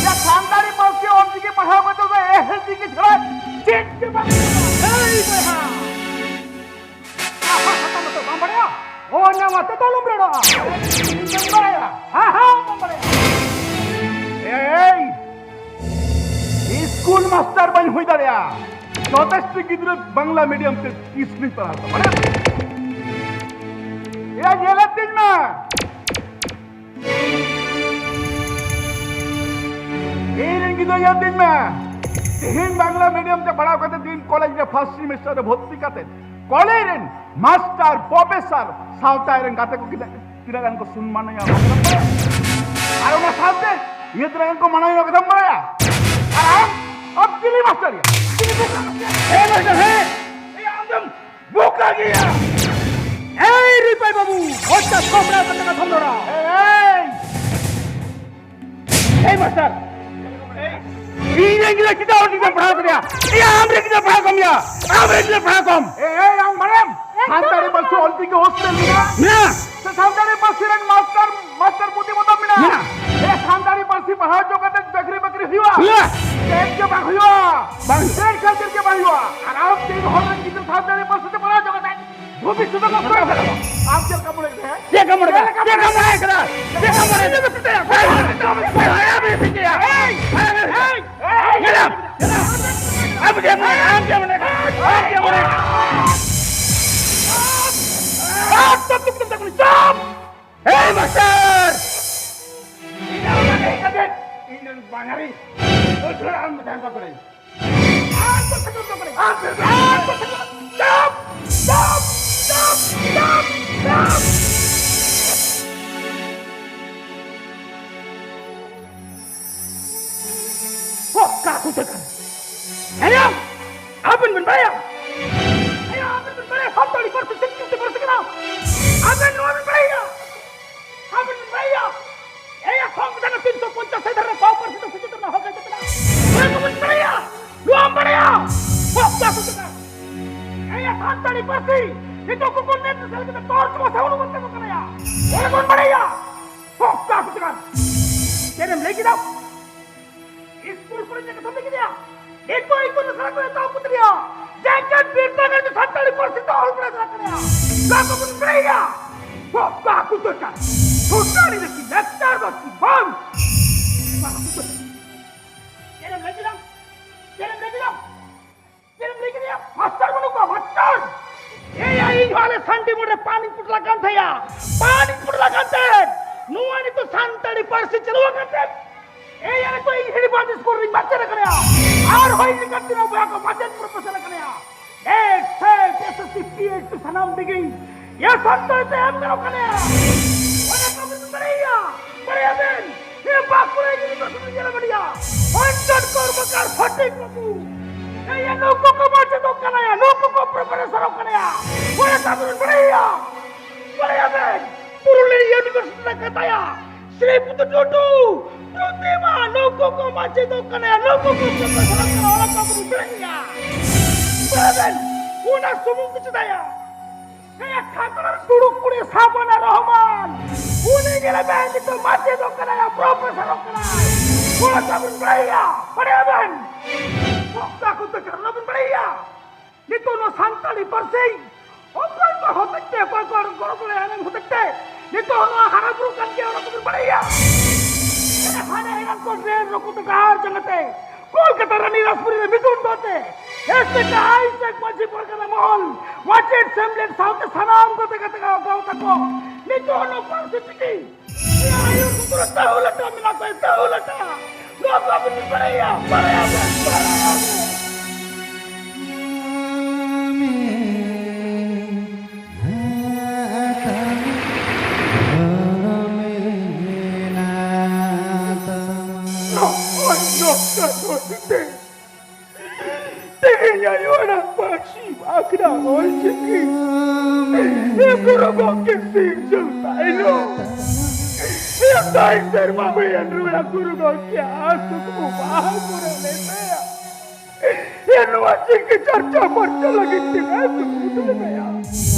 ᱭᱟ ᱥᱟᱱᱛᱟᱲᱤ ᱯᱟᱹᱨᱥᱤ ᱚᱞ ᱪᱤᱠᱤ ᱯᱟᱲᱦᱟᱣ ᱠᱟᱛᱮ ᱫᱚ ᱮᱦᱮᱞ ᱪᱤᱠᱤ ᱪᱷᱟᱲᱟ ᱪᱮᱫ ᱜᱮ ᱵᱟᱝ ᱦᱩᱭᱩᱜᱼᱟ᱾ ᱮᱭ ᱵᱚᱭᱦᱟ! ᱟᱦᱟ, ᱦᱟᱛᱟᱣ ᱢᱟᱛᱚ ᱵᱟᱢ ᱵᱟᱲᱟᱭᱟ? ᱚ, ᱱᱟᱣᱟ ᱛᱮ ᱫᱚ ᱟᱞᱚᱢ ᱨᱚᱲᱚᱜᱼᱟ᱾ ᱵᱟᱢ ᱵᱟᱲᱟᱭᱟ? ᱦᱮᱸ, ᱦᱮᱸ, ᱵᱟᱢ ᱵᱟᱲᱟᱭᱟ᱾ ᱮᱭ! ᱤᱥᱠᱩᱞ ᱢᱟᱥᱴᱟᱨ ᱵᱟᱹᱧ ᱦᱩᱭ ᱫᱟᱲᱮᱭᱟᱜᱼᱟ᱾ ᱡᱚᱛᱷᱮᱥᱴᱚ ᱜᱤᱫᱽᱨᱟᱹ ᱵᱟᱝᱞᱟ ᱢᱤᱰᱤᱭᱟᱢ ᱛᱮ ᱴᱤᱭᱩᱥᱚᱱᱤᱧ ᱯᱟᱲᱦᱟᱣ ᱠᱚᱣᱟ, ᱵᱟᱲᱟᱭᱟᱢ? ᱮᱭᱟ, ᱧᱮᱞᱮᱫ ᱛᱤᱧ ᱢᱮ᱾ ᱤᱧ ᱨᱮᱱ ᱜᱤᱫᱽᱨᱟᱹ ᱧᱮᱞ ᱛᱤᱧ ᱢᱮ᱾ ᱛᱮᱦᱮᱧ ᱵᱟᱝᱞᱟ ᱢᱤᱰᱤᱭᱟᱢ ᱛᱮ ᱯᱟᱲᱦᱟᱣ ᱠᱟᱛᱮ ᱛᱮᱦᱮᱧ ᱠᱚᱞᱮᱡᱽ ᱨᱮ ᱯᱷᱟᱥᱴ ᱥᱮᱢᱮᱥᱴᱟᱨ ᱨᱮ ᱵᱷᱚᱨᱛᱤ ᱠᱟᱛᱮ ᱠᱚᱞᱮᱡᱽ ᱨᱮᱱ ᱢᱟᱥᱴᱟᱨ, ᱯᱨᱚᱯᱷᱮᱥᱚᱨ, ᱥᱟᱶᱛᱟ ᱨᱮᱱ ᱜᱟᱛᱮ ᱠᱚ ᱛᱤᱱᱟᱹᱜ, ᱛᱤᱱᱟᱹᱜ ᱜᱟᱱ ᱠᱚ ᱥᱚᱱᱢᱟᱱᱤᱧᱟ, ᱚᱱᱟ ᱠᱟᱛᱷᱟᱢ ᱵᱟᱲᱟᱭᱟ? ᱟᱨ ᱚᱱᱟ ᱥᱟᱶᱛᱮ ᱤᱧ ᱛᱤᱱᱟᱹᱜ ᱜᱟᱱ ᱠᱚ ᱢᱟᱱᱟᱣᱤᱧᱟ, ᱚᱱᱟ ᱠᱟᱛᱷᱟᱢ ᱵᱟᱲᱟᱭᱟ? ᱟᱨ ᱟᱢ, ᱟᱢ ᱪᱤᱞᱤ ᱢᱟᱥᱴᱟᱨ ᱭᱟ? ᱪᱤᱞᱤ ᱢᱟᱥᱴᱟᱨ ᱭᱟ? ᱦᱮᱸ ᱢᱟᱥᱴᱟᱨ, ᱦᱮᱸ᱾ ᱮᱭ ᱟᱢ ᱫᱚᱢ ᱵᱚᱠᱟ ᱜᱮᱭᱟ᱾ ᱮᱭ ᱨᱤᱯᱟᱭ ᱵᱟᱵᱩ, ᱦᱚᱴᱟᱛ ᱠᱚᱢᱲᱟ ᱠᱟᱛᱮ ᱠᱟᱛᱷᱟᱢ ᱨᱚᱲᱟ᱾ ᱮᱭ! ᱮᱭ ᱢᱟᱥᱴᱟᱨ, ᱤᱧ ᱨᱮᱱ ᱜᱤᱫᱽᱨᱟᱹ ᱪᱮᱫᱟᱜ ᱚᱞ ᱪᱤᱠᱤ ᱯᱟᱲᱦᱟᱣ ᱠᱮᱫᱮᱭᱟ? ᱮᱭ ᱟᱢ ᱨᱮᱱ ᱜᱤᱫᱽᱨᱟᱹ ᱯᱟᱲᱦᱟᱣ ᱠᱚᱢ ᱭᱟ, ᱟᱢ ᱨᱮᱱ ᱜᱤᱫᱽᱨᱟᱹ ᱯᱟᱲᱦᱟᱣ ᱠᱚᱢ᱾ ᱮᱭ, ᱮᱭ, ᱟᱢ ᱵᱟᱲᱟᱭᱟᱢ? ᱥᱟᱱᱛᱟᱲᱤ ᱯᱟᱹᱨᱥᱤ ᱚᱞ ᱪᱤᱠᱤ ᱦᱳᱥᱴᱮᱞ ᱢᱮᱱᱟᱜᱼᱟ? ᱢᱮᱱᱟᱜᱼᱟ᱾ ᱥᱮ ᱥᱟᱱᱛᱟᱲᱤ ᱯᱟᱹᱨᱥᱤ ᱨᱮᱱ ᱢᱟᱥᱴᱟᱨ, ᱢᱟᱥᱴᱟᱨ ᱯᱩᱛᱷᱤ ᱵᱚᱱᱫᱚ ᱢᱮᱱᱟᱜᱼᱟ? ᱢᱮᱱᱟᱜᱼᱟ᱾ ᱮ, ᱥᱟᱱᱛᱟᱲᱤ ᱯᱟᱹᱨᱥᱤ ᱯᱟᱲᱦᱟᱣ ᱦᱚᱪᱚ ᱠᱟᱛᱮ ᱪᱟᱹᱠᱨᱤ ᱵᱟᱹᱠᱨᱤ ᱦᱩᱭᱩᱜᱼᱟ? ᱦᱩᱭᱩᱜᱼᱟ᱾ ᱪᱮᱫ ᱜᱮ ᱵᱟᱝ ᱦᱩᱭᱩᱜᱼᱟ᱾ ᱵᱟᱝ ᱦᱩᱭᱩᱜᱼᱟ᱾ ᱪᱮᱫ ᱠᱷᱟᱹᱛᱤᱨ ᱜᱮ ᱵᱟᱝ ᱦᱩᱭᱩᱜᱼᱟ? ᱟᱨ ᱟᱢ ᱛᱤᱱ ᱦᱚᱲ ᱨᱮᱱ ᱜᱤᱫᱽᱨᱟᱹ ᱥᱟᱱᱛᱟᱲᱤ ᱯᱟᱹᱨᱥᱤ ᱛᱮ ᱯᱟᱲᱦᱟᱣ ᱦᱚᱪᱚ ᱠᱟᱛᱮ ᱵᱷᱚᱵᱤᱥᱥᱚᱛ ᱨᱮ ᱱᱚᱥᱴᱚ ᱠᱟᱫᱟ᱾ ᱟᱢ ᱪᱮᱫ ᱞᱮᱠᱟ ᱢᱚᱱᱮ ᱠᱮᱫᱟ, ᱦᱮᱸ? ᱪᱮᱫ ᱞᱮᱠᱟ ᱢᱚᱱᱮ ᱠᱮᱫᱟ? ᱪᱮᱫ ᱞᱮᱠᱟ ᱢᱚᱱᱮ ᱠᱮᱫᱟ? ᱪᱮᱫ ᱞᱮᱠᱟ ᱢᱚᱱᱮ ᱠᱮᱫᱟ? ᱮᱭ! ᱮᱭ! ᱮᱭ! ᱧᱮᱞᱟᱢ! ᱧᱮᱞᱟᱢ! ᱟᱢ ᱪᱮᱫ ᱢᱚᱱᱮ, ᱟᱢ ᱪᱮᱫ ᱢᱚᱱᱮ, ᱟᱢ ᱪᱮᱫ ᱢᱚᱱᱮ? ᱪᱩᱯ! ᱪᱩᱯ! ᱪᱩᱯ! ᱪᱩᱯ! ᱪᱩᱯ! ᱮᱭ ᱢᱟᱥᱴᱟᱨ! ᱤᱧ ᱨᱮᱱ ᱵᱟᱝᱟᱞᱤ, ᱩᱡᱷᱟᱹᱲ ᱟᱢ ᱢᱤᱫᱴᱟᱝ ᱠᱚ ᱠᱚᱨᱮ᱾ ᱟᱨ ᱠᱚ ᱥᱟᱠᱟᱢ ᱠᱚ ᱠᱚᱨᱮ᱾ ᱟᱨ ᱠᱚ ᱥᱟᱠᱟᱢ᱾ ᱪᱩᱯ! ᱪᱩᱯ! ᱪᱩᱯ! ᱪᱩᱯ! ᱪᱩᱯ! ᱦᱚᱠ ᱠᱟ ᱠᱩ ᱛᱮ ᱠᱟᱱ᱾ ᱟᱸᱡᱚᱢ! ᱟᱵᱮᱱ ᱵᱮᱱ ᱵᱟᱲᱟᱭᱟ? ᱟᱭᱟ, ᱟᱵᱮᱱ ᱵᱮᱱ ᱵᱟᱲᱟᱭᱟ? ᱯᱟᱹᱨᱥᱤ ᱱᱤᱛᱚᱜ ᱠᱚ ᱠᱚ ᱱᱮᱛ ᱥᱟᱞ ᱠᱟᱛᱮ ᱛᱚᱨ ᱪᱚ ᱥᱟᱣᱩᱱ ᱵᱚᱱ ᱛᱟᱠᱚ ᱠᱟᱱᱟ᱾ ᱚᱱᱟ ᱵᱚᱱ ᱵᱟᱲᱟᱭᱟ᱾ ᱦᱚᱸ, ᱠᱟ ᱠᱚ ᱪᱮᱠᱟ? ᱪᱮᱫ ᱮᱢ ᱞᱟᱹᱭ ᱠᱮᱫᱟ? ᱤᱥᱠᱩᱞ ᱠᱚᱨᱮ ᱪᱮᱫ ᱠᱟᱛᱷᱟᱢ ᱞᱟᱹᱭ ᱠᱮᱫᱟ? ᱱᱤᱛᱚᱜ ᱤᱛᱩᱱ ᱟᱥᱲᱟ ᱠᱚᱨᱮ ᱛᱟᱣ ᱠᱚ ᱛᱮᱭᱟ᱾ ᱡᱮᱜᱮᱛ ᱵᱤᱨᱫᱟᱹᱜᱟᱲ ᱫᱚ ᱥᱟᱱᱛᱟᱲᱤ ᱯᱟᱹᱨᱥᱤ ᱛᱮ ᱚᱞ ᱯᱟᱲᱦᱟᱣ ᱪᱟᱞᱟᱜ ᱠᱟᱱᱟ᱾ ᱱᱚᱣᱟ ᱠᱚ ᱵᱚᱱ ᱵᱟᱲᱟᱭᱟ᱾ ᱵᱟᱯᱞᱟ ᱠᱚ ᱫᱚᱨᱠᱟᱨ᱾ ᱥᱟᱱᱛᱟᱲᱤ ᱫᱚ ᱠᱤ ᱞᱮᱠᱪᱟᱨ ᱫᱚ ᱠᱤ ᱵᱟᱝ? ᱱᱚᱣᱟ ᱠᱚ ᱫᱚᱨᱠᱟᱨ᱾ ᱪᱮᱫ ᱮᱢ ᱞᱟᱹᱭ ᱠᱮᱫᱟ? ᱪᱮᱫ ᱮᱢ ᱞᱟᱹᱭ ᱠᱮᱫᱟ? ᱪᱮᱫ ᱮᱢ ᱞᱟᱹᱭ ᱠᱮᱫᱟ? ᱢᱟᱥᱴᱟᱨ ᱵᱟᱹᱱᱩᱜ ᱠᱚᱣᱟ, ᱢᱟᱥᱴᱟᱨ! ᱮᱭᱟ, ᱤᱧ ᱦᱚᱸ ᱟᱞᱮ ᱥᱟᱱᱰᱤ ᱢᱳᱲ ᱨᱮ ᱯᱟᱱᱤᱧ ᱯᱩᱴᱞᱟ ᱠᱟᱱ ᱛᱟᱦᱮᱸᱭᱟ᱾ ᱯᱟᱱᱤᱧ ᱯᱩᱴᱞᱟ ᱠᱟᱱ ᱛᱟᱦᱮᱸᱫ᱾ ᱱᱚᱣᱟ ᱱᱤᱛᱚᱜ ᱥᱟᱱᱛᱟᱲᱤ ᱯᱟᱹᱨᱥᱤ ᱪᱟᱹᱞᱩ ᱟᱠᱟᱱ ᱛᱮ ᱮᱭ, ᱟᱞᱮ ᱛᱚ ᱤᱧ ᱦᱤᱲᱤ ᱵᱟᱸᱫᱷ ᱥᱠᱩᱞ ᱨᱤᱧ ᱢᱟᱪᱮᱫ ᱟᱠᱟᱱᱟ᱾ ᱟᱨ ᱦᱚᱸ ᱤᱧ ᱞᱮᱠᱟᱱ ᱛᱤᱱᱟᱹᱜ ᱵᱚᱭᱦᱟ ᱠᱚ ᱢᱟᱪᱮᱫ ᱯᱨᱚᱯᱷᱮᱥᱚᱨ ᱟᱠᱟᱱᱟ᱾ NET, SET, S S C, P H D ᱥᱟᱱᱟᱢ ᱰᱤᱜᱽᱨᱤ ᱮ ᱥᱟᱱᱛᱟᱲᱤ ᱛᱮ ᱮᱢ ᱜᱟᱱᱚᱜ ᱠᱟᱱᱟ᱾ ᱚᱱᱟ ᱠᱚ ᱵᱤᱱ ᱵᱟᱲᱟᱭᱟ? ᱵᱟᱲᱟᱭᱟ ᱵᱮᱱ? ᱮ ᱵᱟᱸᱠᱩᱲᱟ ᱤᱭᱩᱱᱤᱵᱷᱟᱨᱥᱤᱴᱤ ᱧᱮᱞ ᱵᱟᱲᱟᱭᱟ᱾ ᱚᱧᱡᱚᱱ ᱠᱚᱨᱢᱚᱠᱟᱨ ᱥᱚᱴᱷᱤᱠ ᱵᱟᱹᱵᱩ᱾ ᱮᱭᱟ, ᱱᱩᱠᱩ ᱠᱚ ᱢᱟᱪᱮᱫᱚᱜ ᱠᱟᱱᱟ, ᱱᱩᱠᱩ ᱠᱚ ᱯᱨᱚᱯᱷᱮᱥᱚᱨᱚᱜ ᱠᱟᱱᱟ᱾ ᱚᱱᱟ ᱠᱚ ᱵᱤᱱ ᱵᱟᱲᱟᱭᱟ? ᱵᱟᱲᱟᱭᱟ ᱵᱮᱱ? ᱯᱩᱨᱩᱞᱤᱭᱟᱹ ᱤᱭᱩᱱᱤᱵᱷᱟᱨᱥᱤᱴᱤ ᱨᱮ ᱠᱟᱛᱷᱟᱭᱟ᱾ ᱥᱨᱤᱯᱩᱛ ᱴᱩᱰᱩ, ᱯᱨᱚᱛᱤᱢᱟ, ᱱᱩᱠᱩ ᱠᱚ ᱢᱟᱪᱮᱫᱚᱜ ᱠᱟᱱᱟ, ᱱᱩᱠᱩ ᱠᱚ ᱯᱨᱚᱯᱷᱮᱥᱚᱨᱚᱜ ᱠᱟᱱᱟ, ᱚᱱᱟ ᱠᱚ ᱵᱤᱱ ᱵᱟᱲᱟᱭᱟ? ᱵᱟᱲᱟᱭᱟ ᱵᱮᱱ? ᱚᱱᱟ ᱥᱩᱢᱩᱝ ᱫᱚ ᱪᱮᱫᱟᱜ ᱭᱟ? ᱦᱮᱸ, ᱠᱷᱟᱛᱲᱟᱨ ᱫᱩᱲᱩᱵ ᱠᱩᱲᱤ ᱥᱟᱵᱟᱱᱟ ᱨᱚᱦᱢᱟᱱ, ᱩᱱᱤ ᱧᱮᱞ ᱢᱮ, ᱱᱤᱛᱚᱜ ᱢᱟᱪᱮᱫᱚᱜ ᱠᱟᱱᱟᱭ, ᱯᱨᱚᱯᱷᱮᱥᱚᱨᱚᱜ ᱠᱟᱱᱟᱭ᱾ ᱚᱱᱟ ᱠᱚ ᱵᱤᱱ ᱵᱟᱲᱟᱭᱟ? ᱵᱟᱲᱟᱭᱟ ᱵᱮᱱ? ᱚᱠᱟ ᱠᱚ ᱛᱮ ᱠᱟᱨᱚᱱ ᱵᱤᱱ ᱵᱟᱲᱟᱭᱟ? ᱱᱤᱛᱚᱜ ᱱᱚᱣᱟ ᱥᱟᱱᱛᱟᱲᱤ ᱯᱟᱹᱨᱥᱤ ᱚᱠᱚᱭ ᱠᱚ ᱦᱚᱛᱮᱡ ᱛᱮ, ᱚᱠᱚᱭ ᱠᱚ ᱜᱚᱲᱚ ᱜᱚᱲᱚ ᱮᱢ ᱦᱚᱛᱮᱡ ᱛᱮ ᱱᱤᱛᱚᱜ ᱱᱚᱣᱟ ᱦᱟᱨᱟ ᱵᱩᱨᱩ ᱠᱟᱱ ᱜᱮᱭᱟ, ᱚᱱᱟ ᱠᱚᱵᱚᱱ ᱵᱟᱲᱟᱭᱟ᱾ ᱦᱟᱱᱮ ᱮᱱᱟᱝ ᱠᱚ ᱨᱮᱞ ᱨᱚᱠᱚ ᱛᱮ, ᱰᱟᱦᱟᱨ ᱡᱟᱸᱜᱟ ᱛᱮ ᱠᱳᱞᱠᱟᱛᱟ ᱨᱟᱱᱤ ᱨᱟᱥᱯᱩᱨᱤ ᱨᱮ ᱢᱤᱫᱩᱱ ᱫᱚ ᱛᱮ ᱮᱥ ᱴᱤ ᱠᱟ ᱟᱭ ᱥᱮ ᱢᱟᱹᱡᱷᱤ ᱯᱟᱨᱜᱟᱱᱟ ᱢᱚᱦᱚᱞ, ᱢᱟᱪᱮᱫ ᱥᱮᱢᱞᱮᱫ ᱥᱟᱶᱛᱮ ᱥᱟᱱᱟᱢ ᱜᱟᱛᱮ ᱜᱟᱛᱮ ᱜᱟᱶᱛᱟ ᱠᱚ ᱱᱤᱛᱚᱜ ᱱᱚᱣᱟ ᱯᱟᱹᱨᱥᱤ ᱪᱤᱠᱤ ᱟᱭᱳ ᱥᱩᱛᱨᱚ ᱛᱟᱹᱦᱩ ᱞᱟᱴᱟ ᱢᱮᱱᱟᱜ ᱛᱟᱭ, ᱛᱟᱹᱦᱩ ᱞᱟᱴᱟ᱾ ᱱᱚᱣᱟ ᱠᱚ ᱟᱵᱚ ᱵᱚᱱ ᱵᱟᱲᱟᱭᱟ, ᱵᱟᱲᱟᱭᱟ ᱵᱚᱱ, ᱵᱟᱲᱟᱭᱟ ᱵᱚᱱ᱾ ᱱᱚᱜᱼᱚᱭ ᱱᱚᱝᱠᱟ ᱫᱚ ᱛᱮᱦᱮᱧ ᱛᱮᱦᱮᱧ ᱟᱭᱳ ᱟᱲᱟᱝ ᱯᱟᱹᱨᱥᱤ ᱟᱠᱷᱲᱟ ᱚᱞ ᱪᱤᱠᱤ ᱮ ᱜᱩᱨᱩ ᱜᱚᱢᱠᱮ ᱥᱤᱨᱡᱟᱹᱣ ᱛᱟᱭᱱᱚᱢ, ᱮ ᱛᱟᱭ ᱥᱮᱨᱢᱟ ᱦᱩᱭᱮᱱ ᱨᱩᱣᱟᱹᱲᱟ ᱜᱩᱨᱩ ᱜᱚᱢᱠᱮ ᱟᱨ ᱠᱩᱠᱢᱩ ᱵᱟᱦᱟ ᱯᱩᱨᱟᱹᱣ ᱞᱮᱱ ᱛᱟᱭᱟ᱾ ᱮ ᱱᱚᱣᱟ ᱪᱤᱠᱤ ᱪᱟᱨᱪᱟ ᱯᱟᱨᱪᱟ ᱞᱟᱹᱜᱤᱫ ᱛᱤᱱᱟᱹᱜ ᱫᱩᱠ ᱞᱮᱫᱟᱭᱟ,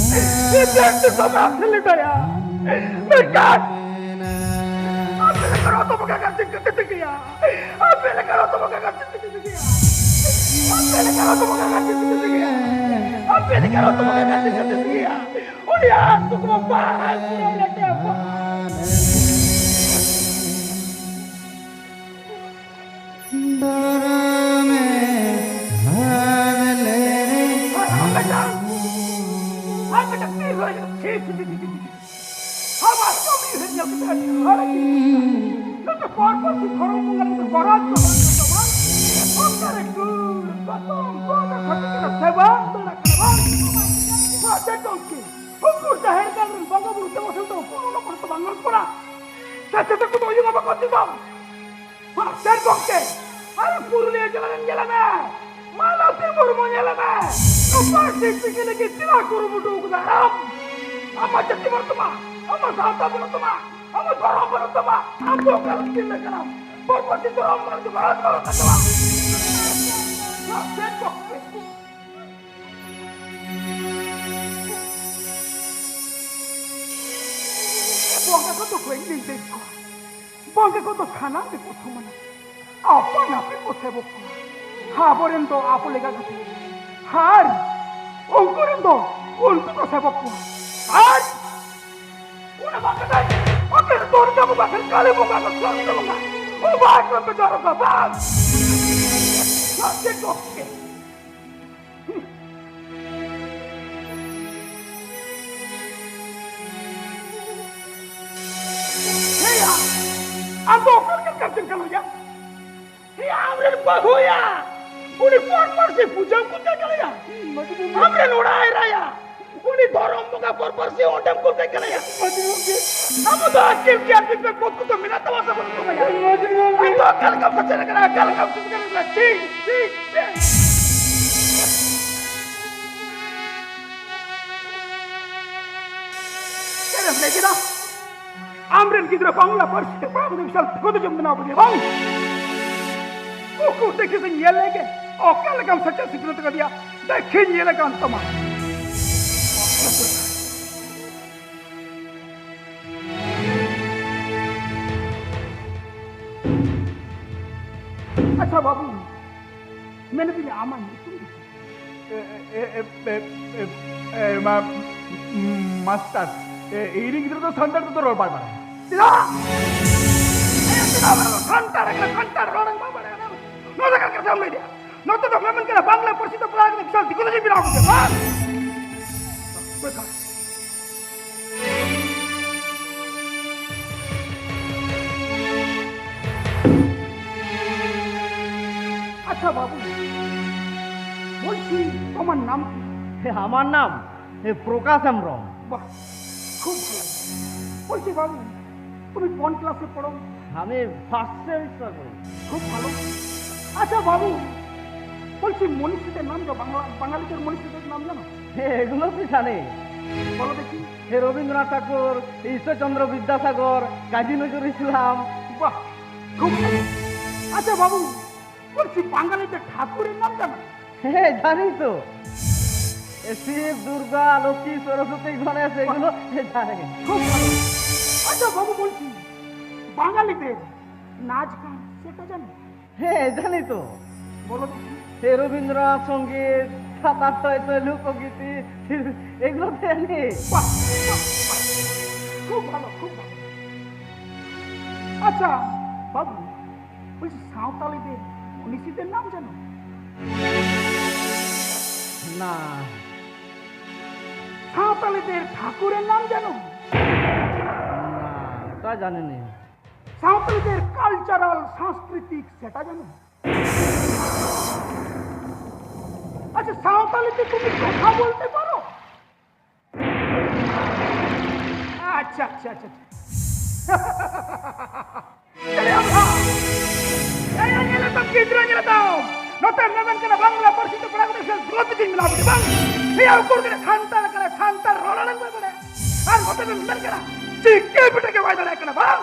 ᱛᱤᱱᱟᱹᱜ ᱫᱩᱠ ᱞᱮᱫᱟᱭᱟ᱾ ᱢᱮᱱᱠᱷᱟᱱ ᱟᱯᱮ ᱞᱮᱠᱟ ᱨᱚᱛᱚ ᱵᱚᱸᱜᱟ ᱠᱟᱛᱮ ᱠᱟᱛᱮ ᱜᱮᱭᱟ᱾ ᱟᱯᱮ ᱞᱮᱠᱟ ᱨᱚᱛᱚ ᱵᱚᱸᱜᱟ ᱠᱟᱛᱮ ᱠᱟᱛᱮ ᱜᱮᱭᱟ᱾ ᱟᱯᱮ ᱞᱮᱠᱟ ᱨᱚᱛᱚ ᱵᱚᱸᱜᱟ ᱠᱟᱛᱮ ᱠᱟᱛᱮ ᱜᱮᱭᱟ᱾ ᱟᱯᱮ ᱞᱮᱠᱟ ᱨᱚᱛᱚ ᱵᱚᱸᱜᱟ ᱠᱟᱛᱮ ᱠᱟᱛᱮ ᱜᱮᱭᱟ᱾ ᱩᱱᱤ ᱟᱨ ᱫᱩᱠ ᱵᱟᱝ ᱯᱩᱨᱟᱹᱣ ᱞᱮᱫ ᱛᱟᱭᱟ᱾ ᱫᱚᱨᱢᱮ ᱦᱟᱫ ᱞᱮᱨᱮ᱾ ᱟᱨ ᱢᱤᱫᱴᱟᱝ, ᱟᱨ ᱢᱤᱫᱴᱟᱝ ᱛᱤᱨ ᱦᱚᱸ ᱪᱷᱤ, ᱪᱷᱤ, ᱪᱷᱤ, ᱪᱷᱤ, ᱪᱷᱤ᱾ ᱟᱵᱟᱨ ᱠᱟᱹᱢᱤ ᱦᱚᱸ ᱧᱮᱞ ᱠᱟᱛᱮ ᱟᱹᱰᱤ ᱦᱟᱨᱟ ᱜᱮ᱾ ᱱᱚᱛᱮ ᱯᱚᱨ ᱯᱚᱨ ᱠᱚ ᱫᱷᱚᱨᱚᱢ ᱵᱚᱸᱜᱟ ᱨᱮ ᱜᱚᱨᱚᱡᱽ ᱠᱚ ᱦᱚᱲ ᱠᱚ ᱵᱟᱝ᱾ ᱚᱱᱠᱟ ᱨᱮ ᱠᱩᱞ, ᱜᱚᱛᱚᱢ, ᱜᱚᱫ ᱟᱨ ᱠᱷᱟᱹᱴᱤ ᱠᱟᱱᱟ ᱥᱮ ᱵᱟᱝ ᱫᱟᱲᱮ ᱠᱟᱱᱟ ᱵᱟᱝ᱾ ᱢᱟᱥᱮ ᱜᱚᱢᱠᱮ, ᱩᱱᱠᱩ ᱡᱟᱦᱮᱨ ᱜᱟᱲ ᱨᱮᱱ ᱵᱚᱸᱜᱟ ᱵᱩᱨᱩ ᱛᱮ ᱵᱚᱥᱮ ᱫᱚ ᱩᱱᱠᱩ ᱚᱱᱟ ᱠᱚᱨᱮ ᱫᱚ ᱵᱟᱝ ᱜᱟᱱᱚᱜ ᱠᱟᱱᱟ᱾ ᱥᱮ ᱪᱮᱫ ᱠᱚᱫᱚ ᱩᱭᱩᱝ ᱟᱵᱟᱠᱚ ᱪᱮᱫᱟᱜ? ᱢᱟᱥᱴᱟᱨ ᱜᱚᱢᱠᱮ, ᱟᱨ ᱯᱩᱨᱩᱞᱤᱭᱟᱹ ᱡᱮᱞᱟ ᱨᱮᱱ ᱧᱮᱞᱮ ᱢᱮ, ᱢᱟᱞᱚᱛᱤ ᱢᱩᱨᱢᱩ ᱧᱮᱞᱮ ᱢᱮ, ᱱᱚᱝᱠᱟ ᱪᱤᱠᱤ ᱞᱟᱹᱜᱤᱫ ᱪᱮᱫᱟᱜ ᱠᱩᱨᱩᱢᱩᱴᱩ ᱠᱟᱫᱟ? ᱟᱢ, ᱟᱢᱟᱜ ᱡᱟᱹᱛᱤ ᱵᱟᱹᱱᱩᱜ ᱛᱟᱢᱟ, ᱟᱢᱟᱜ ᱥᱟᱶᱛᱟ ᱵᱟᱹᱱᱩᱜ ᱛᱟᱢᱟ, ᱟᱢᱟᱜ ᱫᱷᱚᱨᱚᱢ ᱵᱟᱹᱱᱩᱜ ᱛᱟᱢᱟ, ᱟᱢ ᱫᱚ ᱚᱠᱟ ᱨᱮᱱ ᱛᱤᱨᱞᱟᱹ ᱠᱟᱱᱟᱢ? ᱯᱚᱨᱵᱚᱛᱤ ᱫᱷᱚᱨᱚᱢ ᱵᱟᱹᱱᱩᱜ ᱛᱟᱢᱟ, ᱢᱟᱥᱴᱟᱨ ᱜᱚᱢᱠᱮ᱾ ᱵᱚᱸᱜᱟ ᱠᱚᱫᱚ ᱵᱟᱹᱧ ᱞᱟᱹᱭ ᱫᱟᱲᱮ ᱠᱚᱣᱟ᱾ ᱵᱚᱸᱜᱟ ᱠᱚᱫᱚ ᱥᱟᱱᱟᱢ ᱜᱮᱠᱚ ᱥᱚᱢᱟᱱᱟ᱾ ᱟᱯᱟᱱ ᱟᱹᱯᱤᱱ ᱠᱚ ᱥᱮᱵᱚᱠ ᱠᱚᱣᱟ᱾ ᱟᱵᱚᱨᱮᱱ ᱫᱚ ᱟᱵᱚ ᱞᱮᱠᱟ ᱠᱟᱛᱮ᱾ ᱟᱨ ᱩᱱᱠᱩ ᱨᱮᱱ ᱫᱚ ᱩᱱᱠᱩ ᱠᱚ ᱥᱮᱵᱚᱠ ᱠᱚᱣᱟ᱾ ᱟᱨ ᱚᱱᱟ ᱵᱟᱝ ᱠᱟᱛᱮ ᱚᱱᱛᱮ ᱫᱩᱨᱜᱟ ᱵᱚᱸᱜᱟ ᱠᱷᱟᱱ ᱠᱟᱞᱤ ᱵᱚᱸᱜᱟ ᱠᱚ ᱥᱚᱨᱥᱚᱛᱤ ᱵᱚᱸᱜᱟ᱾ ᱚ ᱵᱟᱝ ᱠᱚ ᱯᱮ ᱡᱚᱨᱚᱜᱟ ᱵᱟᱝ᱾ ᱥᱟᱛᱮ ᱠᱚ ᱦᱮᱸᱭᱟ, ᱟᱢ ᱫᱚ ᱚᱠᱟ ᱞᱮᱠᱟᱱ ᱜᱟᱨᱡᱮᱱ ᱠᱟᱱᱟᱢ ᱭᱟ? ᱦᱮᱸᱭᱟ, ᱟᱢᱨᱮᱱ ᱵᱟᱹᱦᱩᱭᱟ, ᱩᱱᱤ ᱯᱚᱨ ᱯᱚᱨ ᱥᱮ ᱯᱩᱡᱟᱹᱢ ᱠᱚ ᱪᱟᱞᱟᱜ ᱠᱟᱱᱟ ᱭᱟ᱾ ᱟᱢᱨᱮᱱ ᱚᱲᱟᱜ ᱮᱨᱟᱭᱟ, ᱩᱱᱤ ᱫᱷᱚᱨᱚᱢ ᱵᱚᱸᱜᱟ ᱯᱚᱨ ᱯᱚᱨ ᱥᱮ ᱚᱸᱰᱮᱢ ᱠᱚ ᱪᱟᱞᱟᱜ ᱠᱟᱱᱟ ᱭᱟ᱾ ᱟᱵᱚ ᱫᱚ ᱟᱹᱠᱤᱞ ᱜᱮᱭᱟᱱ ᱵᱤᱵᱮᱠ ᱵᱳᱫᱷ ᱠᱚᱫᱚ ᱢᱮᱱᱟᱜ ᱛᱟᱵᱚᱱᱟ ᱥᱮ ᱵᱟᱹᱱᱩᱜ ᱛᱟᱵᱚᱱᱟ ᱭᱟ? ᱟᱢ ᱫᱚ ᱚᱠᱟ ᱞᱮᱠᱟᱢ ᱥᱮᱴᱮᱨ ᱠᱟᱱᱟ, ᱚᱠᱟ ᱞᱮᱠᱟᱢ ᱥᱮᱴᱮᱨ ᱠᱟᱱᱟ? ᱴᱷᱤᱠ, ᱴᱷᱤᱠ, ᱴᱷᱤᱠ᱾ ᱪᱮᱫ ᱮᱢ ᱞᱟᱹᱭ ᱠᱮᱫᱟ? ᱟᱢᱨᱮᱱ ᱜᱤᱫᱽᱨᱟᱹ ᱵᱟᱝᱞᱟ ᱯᱟᱹᱨᱥᱤ ᱛᱮ ᱯᱟᱲᱦᱟᱣ ᱠᱟᱛᱮ ᱵᱤᱥᱟᱞ ᱵᱷᱟᱹᱜᱤ ᱡᱚᱢ ᱵᱮᱱᱟᱣ ᱠᱮᱫᱮᱭᱟ, ᱵᱟᱝ? ᱩᱠᱩᱨ ᱫᱮᱠᱷᱮ ᱥᱮ ᱧᱮᱞ ᱞᱮᱜᱮ᱾ ᱚᱠᱟ ᱞᱮᱠᱟᱢ ᱥᱮᱪᱮᱫ ᱥᱤᱠᱷᱱᱟᱹᱛ ᱟᱠᱟᱫᱮᱭᱟ? ᱫᱮᱠᱷᱤᱧ ᱧᱮᱞ ᱟᱠᱟᱱ ᱛᱟᱢᱟ᱾ ᱟᱪᱪᱷᱟ ᱵᱟᱹᱵᱩ, ᱢᱮᱱᱮᱫᱟᱹᱧ ᱟᱢᱟᱜ ᱧᱩᱛᱩᱢ ᱫᱚ ᱪᱮᱫ? ᱮ, ᱮ, ᱮ, ᱮ, ᱮ, ᱮ, ᱢᱟ, ᱢᱟᱥᱴᱟᱨ, ᱮ, ᱤᱧ ᱨᱮᱱ ᱜᱤᱫᱽᱨᱟᱹ ᱫᱚ ᱥᱟᱱᱛᱟᱲ ᱛᱮᱫᱚ ᱨᱚᱲ ᱵᱟᱭ ᱵᱟᱲᱟᱭᱟ᱾ ᱪᱮᱫᱟᱜ? ᱮ, ᱪᱮᱫᱟᱜ ᱵᱟᱭ ᱨᱚᱲᱟ? ᱥᱟᱱᱛᱟᱲ ᱠᱟᱱᱟ, ᱥᱟᱱᱛᱟᱲ ᱨᱚᱲ ᱵᱟᱭ ᱵᱟᱲᱟᱭᱟ᱾ ᱱᱚᱣᱟ ᱫᱚ ᱪᱮᱫ ᱠᱟᱛᱷᱟᱢ ᱞᱟᱹᱭ ᱮᱫᱟ? ᱱᱚᱛᱮ ᱫᱚ ᱢᱮᱢᱮᱱ ᱠᱟᱱᱟ ᱵᱟᱝᱞᱟ ᱯᱟᱹᱨᱥᱤ ᱛᱮ ᱯᱟᱲᱦᱟᱣ ᱠᱟᱛᱮ ᱵᱤᱥᱟᱞ ᱫᱤᱠᱩ ᱫᱚ ᱪᱮᱫ ᱵᱮᱱᱟᱣ ᱠᱮᱫᱟ? ᱵᱟᱝ᱾ ᱵᱮᱠᱟᱨ᱾ আচ্ছা বাবু, বলছি তোমার নাম কি? আমার নাম এ, প্রকাশ হেমব্রম। বাহ, খুব ভালো। বলছি বাবু, তুমি কোন ক্লাসে পড়ো? আমি ফার্স্ট সেমিস্টার পড়ি। খুব ভালো। আচ্ছা বাবু, বলছি মনীষীদের নাম জানো? বাংলা, বাঙালিদের মনীষীদের নাম জানো? হ্যাঁ, এগুলো তো জানি। বলো দেখি। হে, রবীন্দ্রনাথ ঠাকুর, ঈশ্বরচন্দ্র বিদ্যাসাগর, কাজী নজরুল ইসলাম। বাহ, খুব ভালো। আচ্ছা বাবু, বলছি বাঙালিদের ঠাকুরের নাম জানো? হ্যাঁ, জানি তো। এ, শিব, দুর্গা, লক্ষ্মী, সরস্বতী, গণেশ, এগুলো জানি। খুব ভালো। আচ্ছা বাবু, বলছি বাঙালিদের নাচ গান সেটা জানো? হ্যাঁ, জানি তো। বলো দেখি। এ, রবীন্দ্রনাথ সঙ্গীত, সাঁতার, টয় টয়, লোকগীতি, এগুলো তো জানি। বাহ, বাহ, বাহ। খুব ভালো, খুব ভালো। আচ্ছা বাবু, বলছি সাঁওতালিদের মনীষীদের নাম জানো? না। সাঁওতালিদের ঠাকুরের নাম জানো? না, ওটা জানি নি। সাঁওতালিদের কালচারাল, সাংস্কৃতিক, সেটা জানো? আচ্ছা, সাঁওতালিতে তুমি কথা বলতে পারো? আচ্ছা, আচ্ছা, আচ্ছা, আচ্ছা। ᱪᱮᱫ ᱮᱢ ᱞᱟᱹᱭᱟ? ᱮᱭ, ᱧᱮᱞᱮ ᱛᱟᱢ ᱜᱤᱫᱽᱨᱟᱹ, ᱧᱮᱞᱮ ᱛᱟᱢ᱾ ᱱᱚᱛᱮ ᱢᱮᱢᱮᱱ ᱠᱟᱱᱟ ᱵᱟᱝᱞᱟ ᱯᱟᱹᱨᱥᱤ ᱛᱮ ᱯᱟᱲᱦᱟᱣ ᱠᱟᱛᱮ ᱥᱮ ᱜᱚᱞᱚᱛ ᱛᱤᱧ ᱵᱮᱱᱟᱣ ᱠᱮᱫᱟ, ᱵᱟᱝ? ᱱᱤᱭᱟᱹ ᱩᱠᱩᱨ ᱠᱟᱱᱟ ᱥᱟᱱᱛᱟᱲ ᱠᱟᱱᱟ, ᱥᱟᱱᱛᱟᱲ ᱨᱚᱲ ᱟᱲᱟᱝ ᱵᱟᱭ ᱵᱟᱲᱟᱭᱟ᱾ ᱟᱨ ᱱᱚᱛᱮ ᱢᱮᱢᱮᱱ ᱠᱟᱱᱟ ᱪᱤᱠᱤ ᱯᱤᱴᱷᱟᱹ ᱜᱮ ᱵᱟᱭ ᱫᱟᱲᱮᱭᱟᱜ ᱠᱟᱱᱟ, ᱵᱟᱝ?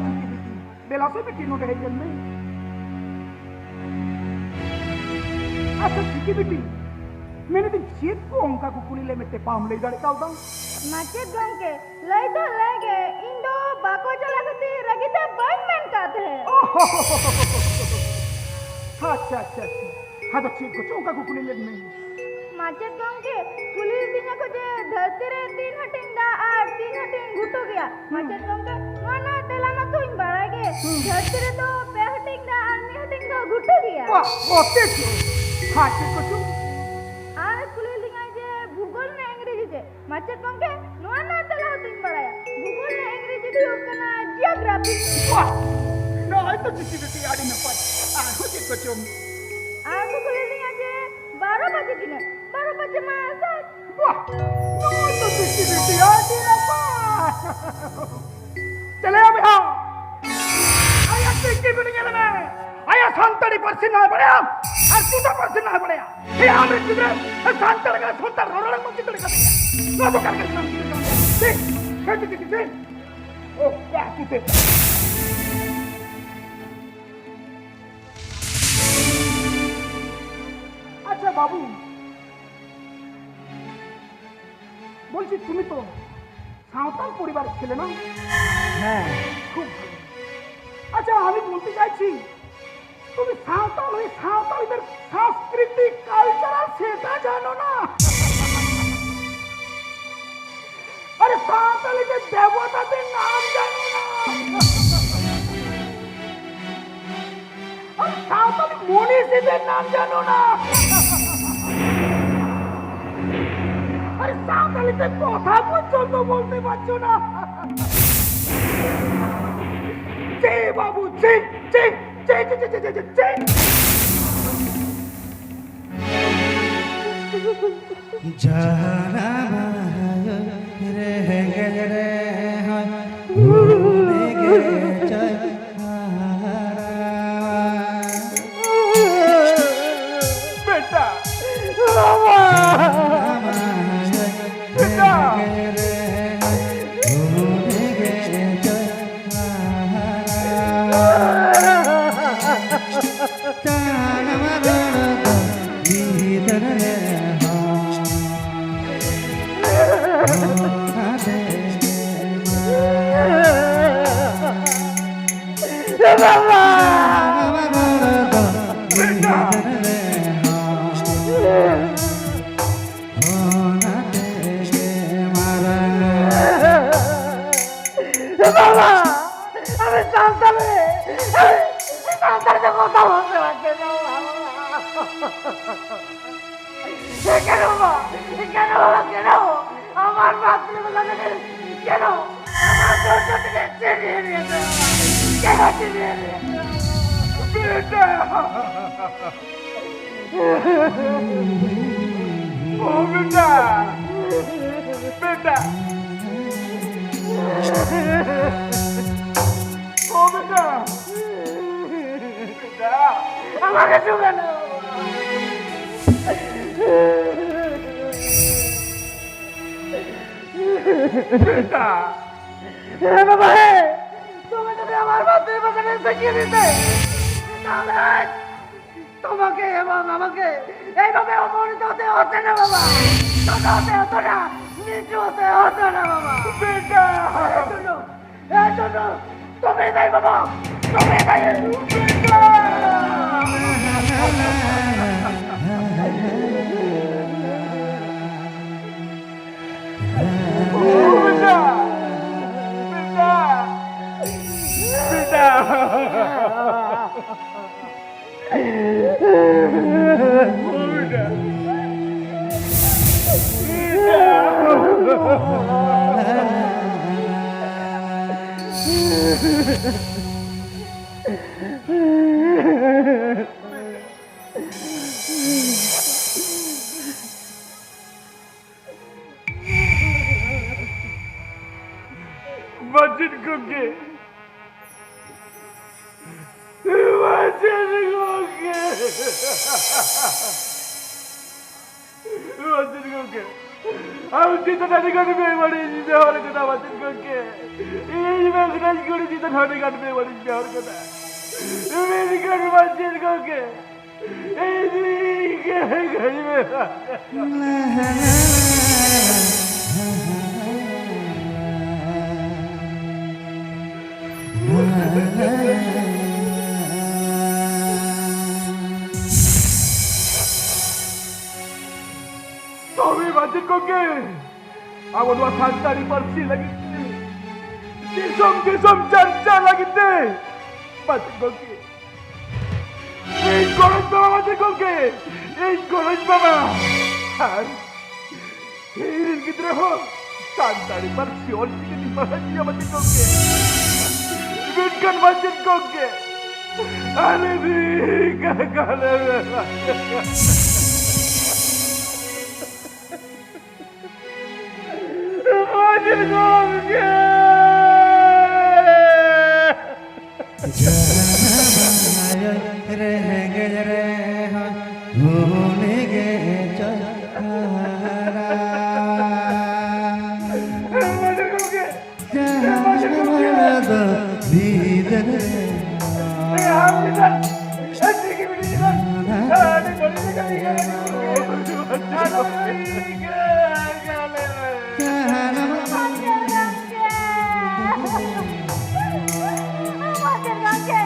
ᱪᱤᱠᱤ ᱵᱤᱴᱤ, ᱫᱮᱞᱟ ᱥᱮ ᱵᱤᱴᱤ, ᱱᱚᱰᱮ ᱦᱮᱡ ᱞᱮᱱ ᱢᱮ᱾ ᱟᱪᱪᱷᱟ ᱪᱤᱠᱤ ᱵᱤᱴᱤ, ᱢᱮᱱᱮᱫᱟᱹᱧ ᱪᱮᱫ ᱠᱚ ᱚᱱᱠᱟ ᱠᱩᱠᱞᱤ ᱞᱮ ᱢᱮᱛᱮ ᱵᱟᱢ ᱞᱟᱹᱭ ᱫᱟᱲᱮ ᱠᱟᱣᱫᱟ? ᱢᱟᱪᱮᱫ ᱜᱚᱢᱠᱮ, ᱞᱟᱹᱭ ᱫᱚ ᱞᱟᱹᱭ ᱜᱮ, ᱤᱧ ᱫᱚ ᱵᱟᱠᱚ ᱪᱟᱞᱟᱜ ᱠᱷᱟᱹᱛᱤᱨ ᱨᱟᱹᱜᱤ ᱛᱮ ᱵᱟᱹᱧ ᱢᱮᱱ ᱠᱟᱫ ᱛᱟᱦᱮᱸᱫ᱾ ᱟᱪᱪᱷᱟ, ᱟᱪᱪᱷᱟ, ᱟᱪᱪᱷᱟ᱾ ᱟᱫᱚ ᱪᱮᱫ ᱠᱚᱪᱚ ᱚᱱᱠᱟ ᱠᱩᱠᱞᱤ ᱞᱮᱫ ᱢᱮ? ᱢᱟᱪᱮᱫ ᱜᱚᱢᱠᱮ, ᱠᱩᱞᱤ ᱞᱤᱫᱤᱧᱟ ᱠᱚ ᱡᱮ ᱫᱷᱟᱹᱨᱛᱤ ᱨᱮ ᱛᱤᱱ ᱦᱟᱹᱴᱤᱧ ᱫᱟᱜ ᱟᱨ ᱛᱤᱱ ᱦᱟᱹᱴᱤᱧ ᱜᱷᱩᱴᱩ ᱜᱮᱭᱟ᱾ ᱦᱩᱸ᱾ ᱢᱟᱪᱮᱫ ᱜᱚᱢᱠᱮ, ᱱᱚᱣᱟ ᱨᱮᱱᱟᱜ ᱛᱮᱞᱟ ᱢᱟᱛᱚᱧ ᱵᱟᱲᱟᱭ ᱜᱮ᱾ ᱦᱩᱸ᱾ ᱫᱷᱟᱹᱨᱛᱤ ᱨᱮᱫᱚ ᱯᱮ ᱦᱟᱹᱴᱤᱧ ᱫᱟᱜ ᱟᱨ ᱢᱤᱫ ᱦᱟᱹᱴᱤᱧ ᱫᱚ ᱜᱷᱩᱴᱩ ᱜᱮᱭᱟ᱾ ᱵᱟᱦ, ᱚᱛᱮ ᱪᱚ᱾ ᱦᱮᱸ, ᱪᱮᱫ ᱠᱚᱪᱚ? ᱟᱨ ᱠᱩᱞᱤ ᱞᱤᱫᱤᱧᱟ ᱡᱮ ᱵᱷᱩᱜᱳᱞ ᱨᱮᱱᱟᱜ ᱤᱝᱨᱮᱡᱤ ᱪᱮᱫ? ᱢᱟᱪᱮᱫ ᱜᱚᱢᱠᱮ, ᱱᱚᱣᱟ ᱨᱮᱱᱟᱜ ᱛᱮᱞᱟ ᱦᱚᱸᱛᱚᱧ ᱵᱟᱲᱟᱭᱟ᱾ ᱵᱷᱩᱜᱳᱞ ᱨᱮᱱᱟᱜ ᱤᱝᱨᱮᱡᱤ ᱫᱚ ᱦᱩᱭᱩᱜ ᱠᱟᱱᱟ geography᱾ ᱵᱟᱦ! ᱱᱚᱜᱼᱚᱭ ᱛᱚ ᱪᱤᱠᱤ ᱵᱤᱴᱤ, ᱟᱹᱰᱤ ᱱᱟᱯᱟᱭ᱾ ᱟᱨᱦᱚᱸ ᱪᱮᱫ ᱠᱚᱪᱚᱢ? ᱟᱨ ᱠᱚ ᱠᱩᱞᱤ ᱞᱤᱧᱟ ᱡᱮ, "ᱵᱟᱨᱚ ᱵᱟᱡᱮ ᱛᱤᱱᱟᱹᱜ?" "ᱵᱟᱨᱚ ᱵᱟᱡᱮ ᱢᱟ ᱥᱟᱛ᱾" ᱵᱟᱦ! ᱱᱚᱜᱼᱚᱭ ᱛᱚ ᱪᱤᱠᱤ ᱵᱤᱴᱤ, ᱟᱹᱰᱤ ᱱᱟᱯᱟᱭ᱾ ᱪᱮᱞᱮᱭᱟ ᱵᱚᱭᱦᱟ, ᱟᱭᱟᱜ ᱪᱤᱠᱤ ᱵᱤᱴᱤ ᱧᱮᱞ ᱢᱮ᱾ ᱟᱭᱟᱜ ᱥᱟᱱᱛᱟᱲᱤ ᱯᱟᱹᱨᱥᱤ ᱱᱟᱭ ᱵᱟᱲᱟᱭᱟ ᱟᱨ ᱡᱩᱫᱟᱹ ᱯᱟᱹᱨᱥᱤ ᱱᱟᱭ ᱵᱟᱲᱟᱭᱟ᱾ ᱦᱮᱸ, ᱟᱢᱨᱮᱱ ᱜᱤᱫᱽᱨᱟᱹ ᱥᱟᱱᱛᱟᱲ ᱠᱟᱱᱟ, ᱥᱟᱱᱛᱟᱲ ᱨᱚᱲ ᱟᱲᱟᱝ ᱵᱟᱢ ᱪᱮᱫ ᱫᱟᱲᱮ ᱠᱟᱣᱫᱮᱭᱟ᱾ ᱱᱚᱣᱟ ᱫᱚ ᱚᱠᱟ ᱞᱮᱠᱟ ᱥᱟᱱᱛᱟᱲ ᱠᱟᱱᱟ? ᱴᱷᱤᱠ, ᱴᱷᱤᱠ, ᱴᱷᱤᱠ, ᱴᱷᱤᱠ, ᱴᱷᱤᱠ᱾ ᱳ, ᱵᱟᱦ, ᱪᱤᱛᱟᱹᱨ᱾ আচ্ছা বাবু, বলছি তুমি তো সাঁওতাল পরিবারের ছেলে না? হ্যাঁ। খুব ভালো। আচ্ছা, আমি বলতে চাইছি, তুমি সাঁওতাল হয়ে সাঁওতালিদের সাংস্কৃতিক কালচারাল সেটা জানো না? আরে সাঁওতালিদের দেবতাদের নাম জানো না? আরে সাঁওতালি মনীষীদের নাম জানো না? আরে সাঁওতালিদের কথা পর্যন্ত বলতে পারছো না। জি বাবু, জি, জি, জি। ᱡᱟᱱᱟᱢ ᱨᱮᱸᱜᱮᱡ ᱨᱮᱦᱚᱸ ᱩᱱᱤᱜᱮ ᱪᱟᱭ ᱦᱟᱨᱟᱣᱟ᱾ ᱵᱮᱴᱟ! ᱡᱟᱱᱟᱢ ᱵᱮᱴᱟ! ᱨᱮᱸᱜᱮᱡ ᱨᱮᱦᱚᱸ ᱩᱱᱤᱜᱮ ᱪᱟᱭ ᱵᱟᱵᱟ! ᱵᱟᱵᱟ! ᱟᱵᱮ ᱥᱟᱱᱛᱟᱲ ᱨᱮ, ᱟᱵᱮ ᱥᱟᱱᱛᱟᱲ ᱛᱮ ᱠᱚᱛᱷᱟ ᱵᱚᱞᱛᱮ ᱯᱟᱨᱛᱮ ᱱᱟ, ᱵᱟᱵᱟ! কেন বাবা? কেন বাবা? কেন? আমার মাতৃভাষা থেকে কেন? আমার ধৈর্য থেকে ছিনিয়ে নিয়েছে বাবা। কেন ছিনিয়ে নিয়েছে? বেটা! ও বেটা! বেটা! ও বেটা! বেটা! আমাকে ছুবে না। বেটা! এ বাবা, হে! তুমি যদি আমার মাতৃভাষাকে শিখিয়ে দিতে, তাহলে আজ তোমাকে এবং আমাকে এইভাবে অপমানিত হতে হতো না, বাবা। ছোট হতে হতো না, নিচু হতে হতো না, বাবা। বেটা! এই জন্য, এই জন্য তুমি তাই, বাবা, তুমি তাই। বেটা! ও বেটা! বেটা! বেটা! ᱢᱟᱪᱮᱫ ᱜᱚᱢᱠᱮ, ᱢᱟᱪᱮᱫ ᱜᱚᱢᱠᱮ, ᱢᱟᱪᱮᱫ ᱜᱚᱢᱠᱮ, ᱟᱢ ᱪᱮᱛᱟᱱ ᱟᱹᱰᱤ ᱜᱟᱱ ᱵᱮᱵᱟᱹᱲᱤᱡ ᱤᱧ ᱱᱮᱦᱚᱨ ᱠᱟᱫᱟ ᱢᱟᱪᱮᱫ ᱜᱚᱢᱠᱮ᱾ ᱤᱧ ᱢᱮᱥᱨᱟᱧ ᱠᱩᱲᱤ ᱪᱮᱛᱟᱱ ᱟᱹᱰᱤ ᱜᱟᱱ ᱵᱮᱵᱟᱹᱲᱤᱡ ᱤᱧ ᱱᱮᱦᱚᱨ ᱠᱟᱫᱟ, ᱢᱮᱱᱠᱷᱟᱱ ᱢᱟᱪᱮᱫ ᱜᱚᱢᱠᱮ, ᱤᱧ ᱜᱮ ᱜᱟᱹᱭ ᱢᱮᱨᱚᱢ᱾ ᱜᱮ ᱟᱵᱚ ᱱᱚᱣᱟ ᱥᱟᱱᱛᱟᱲᱤ ᱯᱟᱹᱨᱥᱤ ᱞᱟᱹᱜᱤᱫ ᱛᱮ, ᱫᱤᱥᱚᱢ ᱫᱤᱥᱚᱢ ᱪᱟᱨᱪᱟ ᱞᱟᱹᱜᱤᱫ ᱛᱮ ᱢᱟᱪᱮᱫ ᱜᱚᱢᱠᱮ, ᱤᱧ ᱜᱚᱨᱚᱡᱽ ᱵᱟᱵᱟ ᱢᱟᱪᱮᱫ ᱜᱚᱢᱠᱮ, ᱤᱧ ᱜᱚᱨᱚᱡᱽ ᱵᱟᱵᱟ ᱟᱨ ᱤᱧ ᱨᱮᱱ ᱜᱤᱫᱽᱨᱟᱹ ᱦᱚᱸ ᱥᱟᱱᱛᱟᱲᱤ ᱯᱟᱹᱨᱥᱤ ᱚᱞ ᱪᱤᱠᱤ ᱛᱮ ᱯᱟᱲᱦᱟᱣ ᱦᱚᱪᱚᱭᱟ ᱢᱟᱪᱮᱫ ᱜᱚᱢᱠᱮ᱾ ᱢᱮᱱᱠᱷᱟᱱ ᱢᱟᱪᱮᱫ ᱜᱚᱢᱠᱮ, ᱟᱞᱮ ᱨᱮᱱ ᱠᱟᱠᱟ ᱞᱮ ᱢᱟᱪᱮᱫ ᱜᱚᱢᱠᱮ! ᱡᱟᱦᱟᱸᱭ ᱨᱮᱸᱜᱮᱡ ᱨᱮᱦᱚᱸ ᱩᱱᱤ ᱜᱮ ᱪᱚᱨᱪᱟᱭᱟ᱾ ᱢᱟᱪᱮᱫ ᱜᱚᱢᱠᱮ! ᱡᱟᱦᱟᱸ ᱫᱚ ᱵᱤᱫᱟᱹᱞ ᱨᱮ ᱮ, ᱟᱢ ᱪᱮᱫᱟᱜ? ᱮ, ᱪᱮᱫ ᱜᱮ ᱵᱤᱱ ᱪᱮᱫᱟᱜ? ᱟᱹᱰᱤ ᱵᱟᱹᱲᱤᱡ ᱞᱮᱠᱟ ᱤᱭᱟᱹ ᱟᱹᱰᱤ ᱵᱟᱹᱲᱤᱡ᱾ ᱢᱟᱪᱮᱫ ᱜᱚᱢᱠᱮ, ᱢᱟᱪᱮᱫ ᱜᱚᱢᱠᱮ,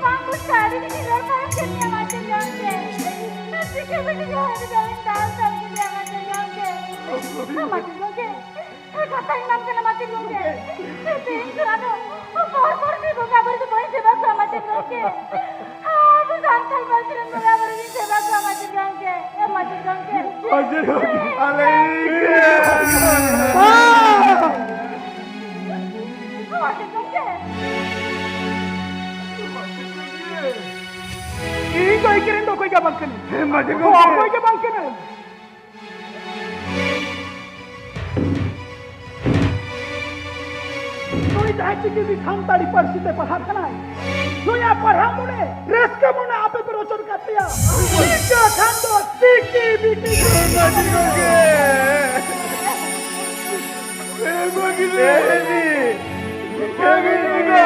ᱵᱟᱝ ᱵᱩᱡᱽ ᱠᱟᱜ ᱟᱹᱰᱤ ᱠᱤᱪᱷᱩ ᱨᱚᱲ ᱯᱟᱨᱚᱢ ᱠᱮᱫ ᱢᱮᱭᱟ, ᱢᱟᱪᱮᱫ ᱜᱚᱢᱠᱮ᱾ ᱪᱤᱠᱟᱹ ᱵᱤᱴᱤ ᱡᱟᱦᱟᱸᱭ ᱫᱚ ᱡᱟᱦᱟᱸᱭ ᱫᱟᱞ ᱛᱚᱞ ᱠᱮᱫᱮᱭᱟ, ᱢᱟᱪᱮᱫ ᱜᱚᱢᱠᱮ᱾ ᱢᱟᱪᱮᱫ ᱜᱚᱢᱠᱮ, ᱠᱟᱛᱷᱟᱧ ᱮᱢᱟᱢ ᱠᱟᱱᱟ, ᱢᱟᱪᱮᱫ ᱜᱚᱢᱠᱮ᱾ ᱛᱮᱦᱮᱧ ᱠᱷᱚᱱᱟᱜ ᱫᱚ ᱯᱚᱨ ᱯᱚᱨ ᱜᱮ ᱵᱚᱸᱜᱟ ᱵᱩᱨᱩ ᱫᱚ ᱵᱟᱹᱧ ᱥᱮᱵᱟ ᱠᱚᱣᱟ, ᱢᱟᱪᱮᱫ ᱜᱚᱢᱠᱮ᱾ ᱟᱵᱚ ᱥᱟᱱᱛᱟᱲ ᱯᱟᱹᱨᱥᱤ ᱨᱮᱱ ᱵᱚᱸᱜᱟ ᱵᱩᱨᱩ ᱜᱤᱧ ᱥᱮᱵᱟ ᱠᱚᱣᱟ, ᱢᱟᱪᱮᱫ ᱜᱚᱢᱠᱮ᱾ ᱮ, ᱢᱟᱪᱮᱫ ᱜᱚᱢᱠᱮ᱾ ᱢᱟᱪᱮᱫ ᱜᱚᱢᱠᱮ, ᱟᱞᱮ ᱢᱟᱪᱮᱫ ᱜᱚᱢᱠᱮ᱾ ᱤᱧ ᱫᱚ ᱤᱧ ᱨᱮᱱ ᱫᱚ ᱚᱠᱚᱭ ᱜᱮ ᱵᱟᱝ ᱠᱟᱹᱱᱟᱹᱧ᱾ ᱢᱟᱪᱮᱫ ᱜᱚᱢᱠᱮ᱾ ᱚᱠᱚᱭ ᱜᱮ ᱵᱟᱝ ᱠᱟᱹᱱᱟᱹᱧ᱾ ᱱᱩᱭ ᱡᱟᱦᱟᱸᱭ ᱪᱤᱠᱤ ᱥᱟᱱᱛᱟᱲᱤ ᱯᱟᱹᱨᱥᱤ ᱛᱮ ᱯᱟᱲᱦᱟᱜ ᱠᱟᱱᱟᱭ, ᱱᱩᱭᱟᱜ ᱯᱟᱲᱦᱟᱣ ᱢᱚᱱᱮ, ᱨᱟᱹᱥᱠᱟᱹ ᱢᱚᱱᱮ ᱟᱯᱮ ᱯᱮ ᱨᱚᱪᱚᱱ ᱠᱟᱫ ᱛᱟᱭᱟ᱾ ᱤᱱᱠᱟᱹ ᱠᱷᱟᱱ ᱫᱚ ᱪᱤᱠᱤ ᱵᱤᱴᱤ ᱢᱟᱪᱮᱫ ᱜᱚᱢᱠᱮ᱾ ᱮ ᱵᱟᱹᱜᱤ ᱨᱮ᱾ ᱮ ᱵᱤᱴᱤ᱾ ᱮ ᱵᱤᱴᱤ᱾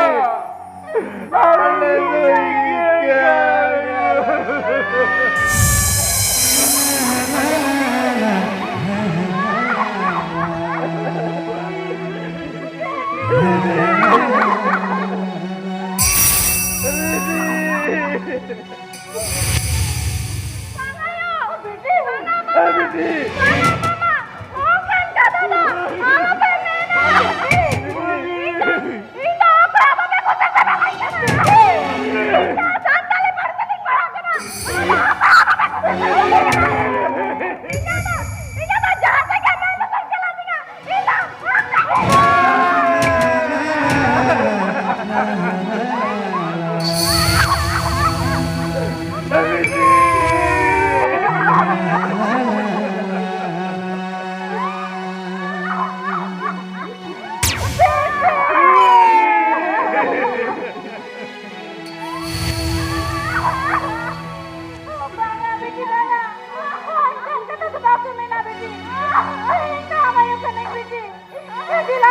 ᱟᱞᱮ ᱫᱚ ᱤᱱᱠᱟᱹ ᱵᱟᱝ ᱟᱭᱳ, ᱵᱤᱴᱤ, ᱵᱟᱝ ᱟ, ᱢᱟᱢᱟ᱾ ᱵᱤᱴᱤ᱾ ᱵᱟᱝ ᱟ, ᱢᱟᱢᱟ᱾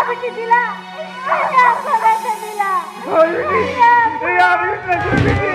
ᱵᱤᱴᱤ ᱫᱤᱞᱟ, ᱤᱧᱟᱜ ᱥᱚᱨᱮᱥ ᱫᱤᱞᱟ᱾ ᱦᱳᱭ, ᱵᱤᱴᱤ᱾ ᱤᱧᱟᱜ ᱤᱧᱟᱜ ᱵᱤᱴᱤ, ᱵᱤᱴᱤ᱾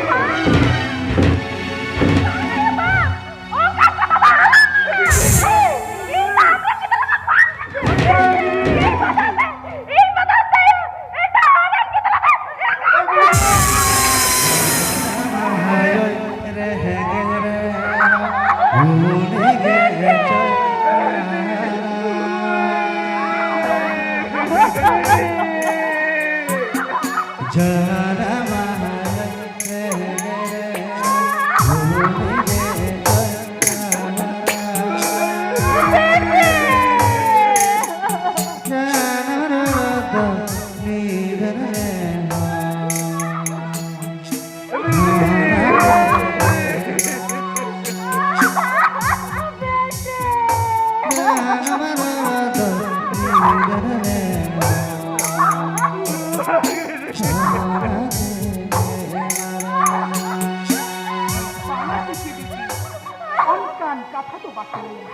ᱚᱱᱠᱟᱱ ᱠᱟᱛᱷᱟ ᱫᱚ ᱵᱟᱠᱚ ᱞᱟᱹᱭᱟ᱾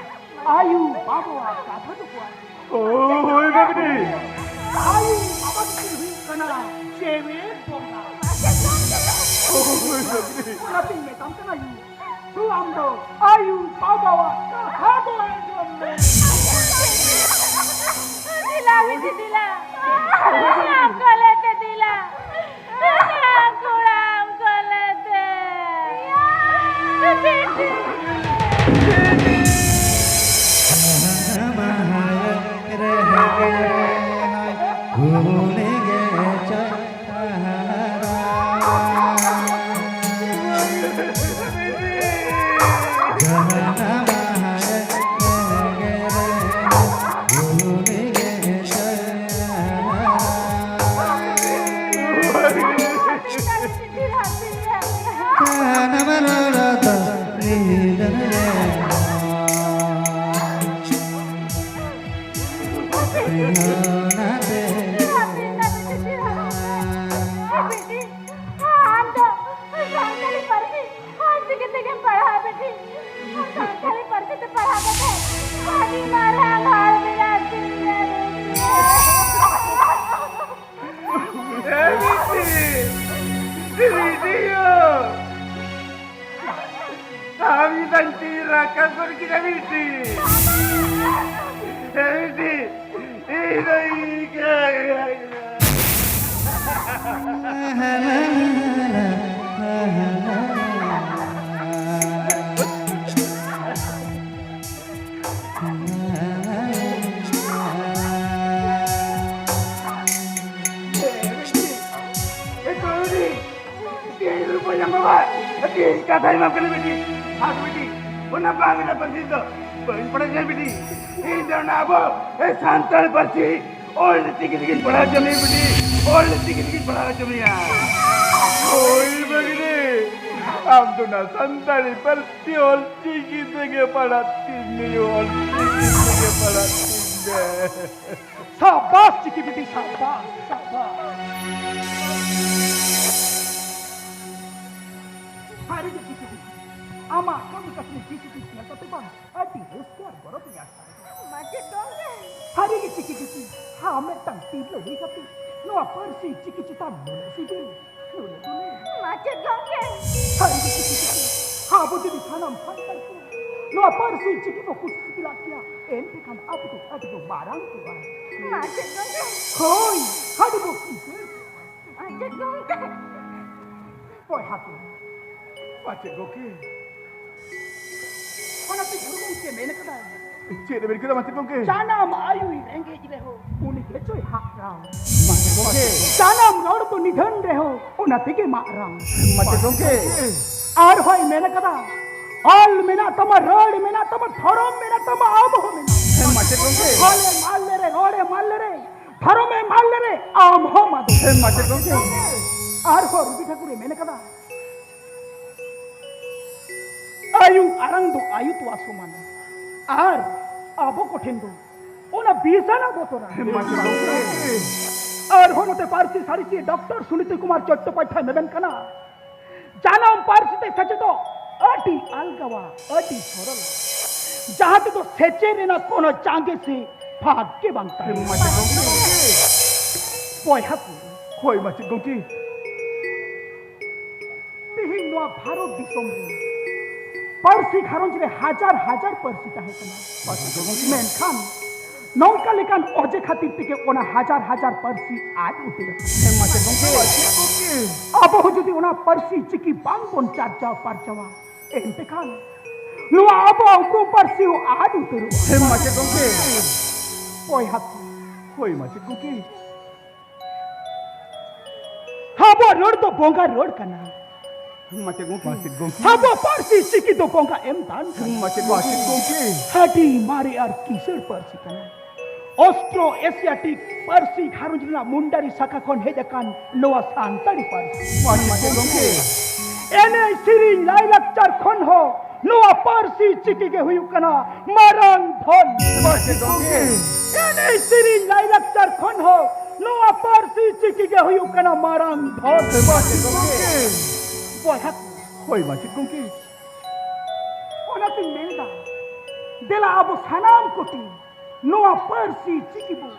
ᱟᱭᱩ ᱵᱟᱵᱟᱣᱟᱜ ᱠᱟᱛᱷᱟ ᱫᱚᱠᱚ ᱟᱸᱡᱚᱢᱟ᱾ ᱳ, ᱦᱳᱭ, ᱵᱟᱹᱵᱩ᱾ ᱟᱭᱩ ᱵᱟᱵᱟ ᱫᱚᱠᱤᱱ ᱦᱩᱭᱩᱜ ᱠᱟᱱᱟ ᱡᱮᱣᱮᱫ ᱵᱚᱸᱜᱟ᱾ ᱳ, ᱦᱳᱭ, ᱵᱟᱹᱵᱩ᱾ ᱚᱱᱟᱛᱤᱧ ᱢᱮᱛᱟᱢ ᱠᱟᱱᱟ, ᱭᱩ, ᱛᱚ ᱟᱢ ᱫᱚ ᱟᱭᱩ ᱵᱟᱵᱟᱣᱟᱜ ᱠᱟᱛᱷᱟ ᱫᱚ ᱟᱸᱡᱚᱢ ᱢᱮ᱾ ᱫᱤᱞᱟ, ᱵᱤᱴᱤ, ᱫᱤᱞᱟ᱾ ᱟᱢ ᱠᱚᱞᱮ ᱛᱮ, ᱫᱤᱞᱟ᱾ ᱠᱚᱲᱟᱢ ᱠᱚᱞᱮ ᱛᱮ᱾ ᱟᱢ ᱪᱤᱠᱟᱹ ᱛᱮᱜᱮᱢ ᱯᱟᱲᱦᱟᱜᱼᱟ, ᱵᱤᱴᱤ? ᱥᱟᱱᱛᱟᱲᱤ ᱯᱟᱹᱨᱥᱤ ᱛᱮ ᱯᱟᱲᱦᱟᱣ ᱠᱟᱛᱮ ᱟᱹᱰᱤ ᱢᱟᱨᱟᱝ ᱦᱚᱲ ᱵᱮᱱᱟᱣ ᱥᱟᱱᱟᱭᱮᱫ ᱢᱮᱭᱟ᱾ ᱛᱤᱱ ᱨᱩᱯᱟᱹ ᱧᱟᱢᱚᱜᱼᱟ? ᱛᱤᱱ ᱠᱟᱛᱷᱟᱧ ᱮᱢᱟᱢ ᱠᱟᱱᱟ ᱵᱤᱴᱤ᱾ ᱦᱟᱛ ᱵᱤᱴᱤ, ᱚᱱᱟ ᱵᱟᱝᱞᱟ ᱯᱟᱹᱨᱥᱤ ᱫᱚ ᱵᱟᱹᱧ ᱯᱟᱲᱦᱟᱣ ᱧᱟ ᱵᱤᱴᱤ᱾ ᱤᱧ ᱫᱚ ᱚᱱᱟ ᱟᱵᱚ ᱥᱟᱱᱛᱟᱲ ᱯᱟᱹᱨᱥᱤ ᱚᱞ ᱪᱤᱠᱤ ᱛᱮᱜᱮᱧ ᱯᱟᱲᱦᱟᱣ ᱦᱚᱪᱚ ᱢᱮᱭᱟ ᱵᱤᱴᱤ, ᱚᱞ ᱪᱤᱠᱤ ᱛᱮᱜᱮᱧ ᱯᱟᱲᱦᱟᱣ ᱦᱚᱪᱚ ᱢᱮᱭᱟ᱾ ᱦᱳᱭ ᱵᱟᱹᱜᱽᱱᱤ, ᱟᱢ ᱫᱚ ᱚᱱᱟ ᱥᱟᱱᱛᱟᱲᱤ ᱯᱟᱹᱨᱥᱤ ᱚᱞ ᱪᱤᱠᱤ ᱛᱮᱜᱮ ᱯᱟᱲᱦᱟᱜ ᱛᱤᱧ ᱢᱮ, ᱚᱞ ᱪᱤᱠᱤ ᱛᱮᱜᱮ ᱯᱟᱲᱦᱟᱜ ᱛᱤᱧ ᱢᱮ᱾ ᱥᱟᱵᱟᱥ ᱪᱤᱠᱤ ᱵᱤᱴᱤ, ᱥᱟᱵᱟᱥ, ᱥᱟᱵᱟᱥ᱾ ᱥᱟᱹᱨᱤ ᱜᱮ ᱪᱤᱠᱤ ᱵᱤᱴᱤ, ᱟᱢᱟᱜ ᱠᱟᱹᱢᱤ ᱠᱟᱹᱥᱱᱤ ᱪᱤᱠᱤ ᱵᱤᱴᱤ ᱧᱮᱞ ᱠᱟᱛᱮ ᱵᱟᱝ ᱟᱹᱰᱤ ᱨᱟᱹᱥᱠᱟᱹ ᱟᱨ ᱜᱚᱨᱚᱵᱽ ᱤᱧ ᱟᱴᱠᱟᱨ ᱮᱫᱟ᱾ ᱢᱟᱪᱮᱫ ᱜᱚᱢᱠᱮ᱾ ᱥᱟᱹᱨᱤ ᱜᱮ ᱪᱤᱠᱤ ᱵᱤᱴᱤ, ᱟᱢ ᱢᱤᱫᱴᱟᱝ ᱛᱤᱨᱞᱟᱹ ᱦᱩᱭ ᱠᱟᱛᱮ ᱱᱚᱣᱟ ᱯᱟᱹᱨᱥᱤ ᱪᱤᱠᱤ ᱪᱮᱛᱟᱱ ᱱᱩᱱᱟᱹᱜ ᱥᱤᱵᱤᱞ᱾ ᱢᱟᱪᱮᱫ ᱜᱚᱢᱠᱮ᱾ ᱥᱟᱹᱨᱤ ᱜᱮ ᱪᱤᱠᱤ ᱪᱤᱠᱤ᱾ ᱟᱵᱚ ᱡᱩᱫᱤ ᱥᱟᱱᱟᱢ ᱥᱟᱱᱛᱟᱲ ᱠᱚ ᱱᱚᱣᱟ ᱯᱟᱹᱨᱥᱤ ᱪᱤᱠᱤ ᱠᱚ ᱠᱩᱥᱤ ᱥᱤᱵᱤᱞᱟᱜ ᱠᱮᱭᱟ, ᱮᱱᱛᱮᱠᱷᱟᱱ ᱟᱵᱚ ᱫᱚ ᱟᱹᱰᱤ ᱵᱚ ᱢᱟᱨᱟᱝ ᱠᱚᱜᱼᱟ᱾ ᱢᱟᱪᱮᱫ ᱜᱚᱢᱠᱮ᱾ ᱦᱳᱭ, ᱟᱹᱰᱤ ᱵᱚ ᱠᱤᱥᱟᱹᱬ᱾ ᱢᱟᱪᱮᱫ ᱜᱚᱢᱠᱮ᱾ ᱵᱚᱭᱦᱟ ᱠᱚ᱾ ᱢᱟᱪᱮᱫ ᱜᱚᱢᱠᱮ᱾ ᱚᱱᱟᱛᱮ ᱜᱩᱨᱩ ᱜᱚᱢᱠᱮ ᱢᱮᱱ ᱠᱟᱫᱟᱭ, ᱪᱮᱫ ᱮ ᱢᱮᱱ ᱠᱮᱫᱟ ᱢᱟᱪᱮᱫ ᱜᱚᱢᱠᱮ? ᱡᱟᱱᱟᱢ ᱟᱭᱩᱭ ᱨᱮᱸᱜᱮᱡ ᱨᱮᱦᱚᱸ, ᱩᱱᱤ ᱜᱮᱪᱚᱭ ᱦᱟᱜ ᱨᱟᱢ᱾ ᱢᱟᱪᱮᱫ ᱜᱚᱢᱠᱮ᱾ ᱡᱟᱱᱟᱢ ᱨᱚᱲ ᱫᱚ ᱱᱤᱫᱷᱟᱹᱱ ᱨᱮᱦᱚᱸ, ᱚᱱᱟ ᱛᱮᱜᱮ ᱢᱟᱜ ᱨᱟᱢ᱾ ᱢᱟᱪᱮᱫ ᱜᱚᱢᱠᱮ᱾ ᱟᱨᱦᱚᱸᱭ ᱢᱮᱱ ᱠᱟᱫᱟ, ᱚᱞ ᱢᱮᱱᱟᱜ ᱛᱟᱢᱟ, ᱨᱚᱲ ᱢᱮᱱᱟᱜ ᱛᱟᱢᱟ, ᱫᱷᱚᱨᱚᱢ ᱢᱮᱱᱟᱜ ᱛᱟᱢᱟ, ᱟᱢ ᱦᱚᱸ ᱢᱮᱱᱟᱜ ᱛᱟᱢᱟ᱾ ᱦᱮᱸ, ᱢᱟᱪᱮᱫ ᱜᱚᱢᱠᱮ᱾ ᱚᱞᱮᱢ ᱟᱞ ᱞᱮᱨᱮ, ᱨᱚᱲᱮᱢ ᱟᱞ ᱞᱮᱨᱮ, ᱫᱷᱚᱨᱚᱢᱮᱢ ᱟᱞ ᱞᱮᱨᱮ, ᱟᱢ ᱦᱚᱸᱢ ᱟᱫᱚᱜ᱾ ᱦᱮᱸ, ᱢᱟᱪᱮᱫ ᱜᱚᱢᱠᱮ᱾ ᱟᱨᱦᱚᱸ ᱨᱚᱵᱤ ᱴᱷᱟᱠᱩᱨᱮ ᱢᱮᱱ ᱠᱟᱫᱟ, ᱟᱭᱩ ᱟᱲᱟᱝ ᱫᱚ ᱟᱭᱩ ᱛᱚᱣᱟ ᱥᱚᱢᱟᱱ᱾ ᱟᱨ ᱟᱵᱚ ᱠᱚᱴᱷᱮᱱ ᱫᱚ ᱚᱱᱟ ᱵᱤᱥᱟᱱᱟ ᱵᱚᱛᱚᱨᱟ᱾ ᱦᱮᱸ, ᱢᱟᱪᱮᱫ ᱜᱚᱢᱠᱮ᱾ ᱟᱨᱦᱚᱸ ᱱᱚᱛᱮ ᱯᱟᱹᱨᱥᱤ ᱥᱟᱬᱮᱥᱤᱭᱟᱹ ᱰᱚᱠᱴᱚᱨ ᱥᱩᱱᱤᱛᱤ ᱠᱩᱢᱟᱨ ᱪᱚᱴᱴᱳᱯᱟᱫᱽᱫᱷᱟᱭ ᱢᱮᱢᱮᱱ ᱠᱟᱱᱟ, ᱡᱟᱱᱟᱢ ᱯᱟᱹᱨᱥᱤ ᱛᱮ ᱥᱮᱪᱮᱫᱚᱜ ᱟᱹᱰᱤ ᱟᱞᱜᱟᱣᱟ, ᱟᱹᱰᱤ ᱥᱚᱨᱚᱞᱟ, ᱡᱟᱦᱟᱸ ᱛᱮᱫᱚ ᱥᱮᱪᱮᱫ ᱨᱮᱱᱟᱜ ᱠᱳᱱᱳ ᱪᱟᱸᱜᱮ ᱥᱮ ᱯᱷᱟᱸᱠ ᱜᱮ ᱵᱟᱝ ᱛᱟᱦᱮᱱᱟ᱾ ᱢᱟᱪᱮᱫ ᱜᱚᱢᱠᱮ᱾ ᱵᱚᱭᱦᱟ ᱠᱚ᱾ ᱦᱳᱭ, ᱢᱟᱪᱮᱫ ᱜᱚᱢᱠᱮ᱾ ᱛᱮᱦᱮᱧ ᱱᱚᱣᱟ ᱵᱷᱟᱨᱚᱛ ᱫᱤᱥᱚᱢ ᱨᱮ ᱯᱟᱹᱨᱥᱤ ᱜᱷᱟᱨᱚᱸᱡᱽ ᱨᱮ ᱦᱟᱡᱟᱨ ᱦᱟᱡᱟᱨ ᱯᱟᱹᱨᱥᱤ ᱛᱟᱦᱮᱸ ᱠᱟᱱᱟ᱾ ᱢᱟᱪᱮᱫ ᱜᱚᱢᱠᱮ᱾ ᱢᱮᱱᱠᱷᱟᱱ ᱱᱚᱝᱠᱟ ᱞᱮᱠᱟᱱ ᱚᱡᱮ ᱠᱷᱟᱹᱛᱤᱨ ᱛᱮᱜᱮ ᱚᱱᱟ ᱦᱟᱡᱟᱨ ᱦᱟᱡᱟᱨ ᱯᱟᱹᱨᱥᱤ ᱟᱫ ᱩᱛᱟᱹᱨᱚᱜᱼᱟ᱾ ᱦᱮᱸ ᱢᱟᱪᱮᱫ ᱜᱚᱢᱠᱮ᱾ ᱟᱵᱚ ᱦᱚᱸ ᱡᱩᱫᱤ ᱚᱱᱟ ᱯᱟᱹᱨᱥᱤ ᱪᱤᱠᱤ ᱵᱟᱝ ᱵᱚᱱ ᱪᱟᱨᱪᱟᱣ ᱯᱟᱨᱪᱟᱣᱟ, ᱮᱱᱛᱮ ᱠᱷᱟᱱ ᱱᱚᱣᱟ ᱟᱵᱚᱣᱟᱜ ᱩᱯᱨᱩᱢ ᱯᱟᱹᱨᱥᱤ ᱦᱚᱸ ᱟᱫ ᱩᱛᱟᱹᱨᱚᱜᱼᱟ᱾ ᱦᱮᱸ ᱢᱟᱪᱮᱫ ᱜᱚᱢᱠᱮ᱾ ᱵᱚᱭᱦᱟ ᱠᱚ, ᱦᱳᱭ ᱢᱟᱪᱮᱫ ᱜᱚᱢᱠᱮ᱾ ᱟᱵᱚᱣᱟᱜ ᱨᱚᱲ ᱫᱚ ᱵᱚᱸᱜᱟ ᱨᱚᱲ ᱠᱟᱱᱟ᱾ ᱢᱟᱪᱮᱫ ᱜᱚᱢᱠᱮ᱾ ᱢᱟᱪᱮᱫ ᱜᱚᱢᱠᱮ᱾ ᱟᱵᱚᱣᱟᱜ ᱯᱟᱹᱨᱥᱤ ᱪᱤᱠᱤ ᱫᱚ ᱵᱚᱸᱜᱟ ᱮᱢ ᱫᱟᱱ ᱠᱟᱱᱟ᱾ ᱢᱟᱪᱮᱫ ᱜᱚᱢᱠᱮ᱾ ᱟᱹᱰᱤ ᱢᱟᱨᱮ ᱟᱨ ᱠᱤᱥᱟᱹᱬ ᱯᱟᱹᱨᱥᱤ ᱠᱟᱱᱟ᱾ ᱚᱥᱴᱨᱳ ᱮᱥᱤᱭᱟᱴᱤᱠ ᱯᱟᱹᱨᱥᱤ ᱜᱷᱟᱨᱚᱸᱡᱽ ᱨᱮᱱᱟᱜ ᱢᱩᱱᱰᱟᱨᱤ ᱥᱟᱠᱷᱟ ᱠᱷᱚᱱ ᱦᱮᱡ ᱟᱠᱟᱱ ᱱᱚᱣᱟ ᱥᱟᱱᱛᱟᱲᱤ ᱯᱟᱹᱨᱥᱤ᱾ ᱢᱟᱪᱮᱫ ᱜᱚᱢᱠᱮ᱾ ᱮᱱᱮᱡ ᱥᱮᱨᱮᱧ ᱞᱟᱭᱼᱞᱟᱠᱪᱟᱨ ᱠᱷᱚᱱ ᱦᱚᱸ ᱱᱚᱣᱟ ᱯᱟᱹᱨᱥᱤ ᱪᱤᱠᱤ ᱜᱮ ᱦᱩᱭᱩᱜ ᱠᱟᱱᱟ ᱢᱟᱨᱟᱝ ᱫᱷᱚᱱ᱾ ᱢᱟᱪᱮᱫ ᱜᱚᱢᱠᱮ᱾ ᱮᱱᱮᱡ ᱥᱮᱨᱮᱧ ᱞᱟᱭᱼᱞᱟᱠᱪᱟᱨ ᱠᱷᱚᱱ ᱦᱚᱸ ᱱᱚᱣᱟ ᱯᱟᱹᱨᱥᱤ ᱪᱤᱠᱤ ᱜᱮ ᱦᱩᱭᱩᱜ ᱠᱟᱱᱟ ᱢᱟᱨᱟᱝ ᱫᱷᱚᱱ᱾ ᱢᱟᱪᱮᱫ ᱜᱚᱢᱠᱮ᱾ ᱵᱚᱭᱦᱟ ᱠᱚ᱾ ᱦᱳᱭ ᱢᱟᱪᱮᱫ ᱜᱚᱢᱠᱮ᱾ ᱚᱱᱟᱛᱤᱧ ᱢᱮᱱᱫᱟ, ᱫᱮᱞᱟ ᱟᱵᱚ ᱥᱟᱱᱟᱢ ᱠᱚᱛᱮ ᱱᱚᱣᱟ ᱯᱟᱹᱨᱥᱤ ᱪᱤᱠᱤ ᱵᱚ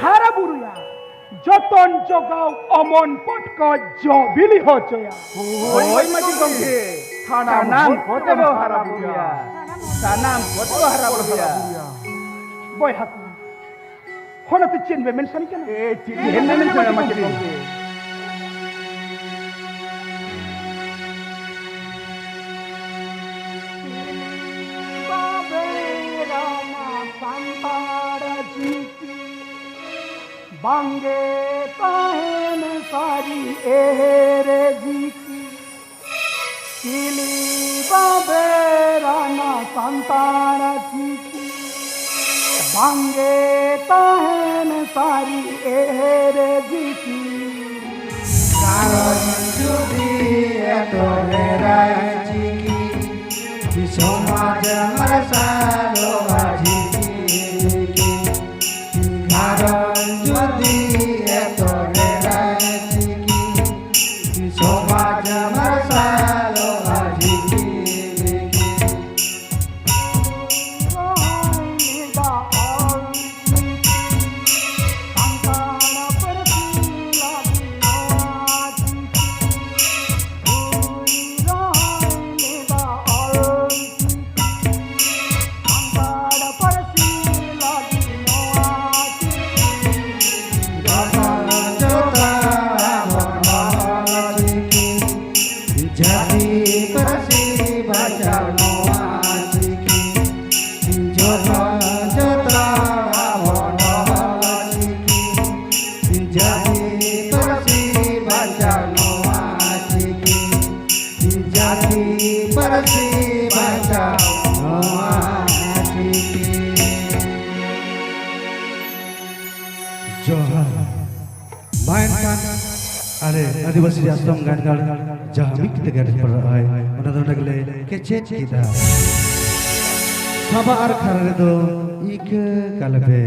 ᱦᱟᱨᱟ ᱵᱩᱨᱩᱭᱟ, ᱡᱚᱛᱚᱱ ᱡᱚᱜᱟᱣ ᱚᱢᱚᱱ ᱯᱚᱴᱠᱚᱡ ᱡᱚ ᱵᱤᱞᱤ ᱦᱚᱪᱚᱭᱟ᱾ ᱦᱳᱭ ᱢᱟᱹᱡᱷᱤ ᱜᱚᱢᱠᱮ, ᱥᱟᱱᱟᱢ ᱠᱚᱛᱮ ᱵᱚ ᱦᱟᱨᱟ ᱵᱩᱨᱩᱭᱟ, ᱥᱟᱱᱟᱢ ᱠᱚᱛᱮ ᱵᱚ ᱦᱟᱨᱟ ᱵᱩᱨᱩᱭᱟ᱾ ᱵᱚᱭᱦᱟ ᱠᱚ, ᱦᱚᱱᱟᱛᱮ ᱪᱮᱫ ᱵᱮ ᱢᱮᱱ ᱥᱟᱹᱨᱤ ᱠᱟᱱᱟ? ᱮ, ᱪᱮᱫ ᱵᱮ ᱢᱮᱱ ᱥᱟᱹᱨᱤ ᱠᱟᱱᱟ ᱢᱟᱹᱡᱷᱤ ᱜᱚᱢᱠᱮ? ᱵᱟᱵᱮᱨᱟᱱᱟ ᱥᱟᱱᱛᱟᱲ ᱪᱤᱠᱤ, ᱵᱟᱝᱜᱮ ᱛᱟᱦᱮᱱ ᱥᱟᱹᱨᱤ ᱮᱦᱮᱨ ᱪᱤᱠᱤ᱾ ᱪᱤᱞᱤ ᱵᱟᱵᱮᱨᱟᱱᱟ ᱥᱟᱱᱛᱟᱲ ᱪᱤᱠᱤ, ᱵᱟᱝᱜᱮ ᱛᱟᱦᱮᱱ ᱥᱟᱹᱨᱤ ᱮᱦᱮᱨ ᱪᱤᱠᱤ᱾ ᱜᱷᱟᱨᱚᱸᱡᱽ ᱡᱩᱫᱤ ᱮᱛᱚᱦᱮᱨᱟᱭ ᱪᱤᱠᱤ, ᱥᱚᱢᱟᱡᱽ ᱢᱟᱨᱥᱟᱞᱚᱜᱼᱟ ᱪᱤᱠᱤ᱾ ᱜᱷᱟᱨᱚᱸᱡᱽ ᱡᱩᱫᱤ ᱮᱛᱚᱦᱮᱨᱟᱭ ᱪᱤᱠᱤ, ᱥᱚᱢᱟᱡᱽ ᱢᱟᱨᱥᱟᱞᱚᱜᱼᱟ ᱪᱤᱠᱤ᱾ ᱡᱚᱛᱚᱱ ᱡᱚᱛᱚᱱ ᱟᱵᱚ ᱱᱚᱣᱟ ᱪᱤᱠᱤ, ᱡᱟᱹᱛᱤ ᱯᱟᱹᱨᱥᱤ ᱵᱟᱧᱪᱟᱣ ᱱᱚᱣᱟ ᱪᱤᱠᱤ, ᱡᱟᱹᱛᱤ ᱯᱟᱹᱨᱥᱤ ᱵᱟᱧᱪᱟᱣ ᱱᱚᱣᱟ ᱪᱤᱠᱤ᱾ ᱡᱚᱦᱟᱨ᱾ ᱢᱟ ᱮᱱᱠᱷᱟᱱ ᱟᱞᱮ ᱟᱹᱫᱤᱵᱟᱹᱥᱤ ᱟᱥᱨᱚᱢ ᱜᱟᱲ ᱜᱟᱲ ᱡᱟᱦᱟᱸ ᱢᱤᱫ ᱛᱮᱜᱮ ᱟᱹᱰᱤ ᱯᱟᱲᱟᱜ ᱟᱭ, ᱚᱱᱟ ᱫᱚ ᱱᱚᱰᱮ ᱜᱮᱞᱮ ᱠᱮᱪᱮᱫ ᱠᱮᱫᱟ᱾ ᱥᱟᱵᱟ ᱟᱨ ᱠᱷᱟᱨᱟ ᱨᱮᱫᱚ ᱤᱠᱟᱹ ᱠᱟᱞᱮ ᱯᱮ᱾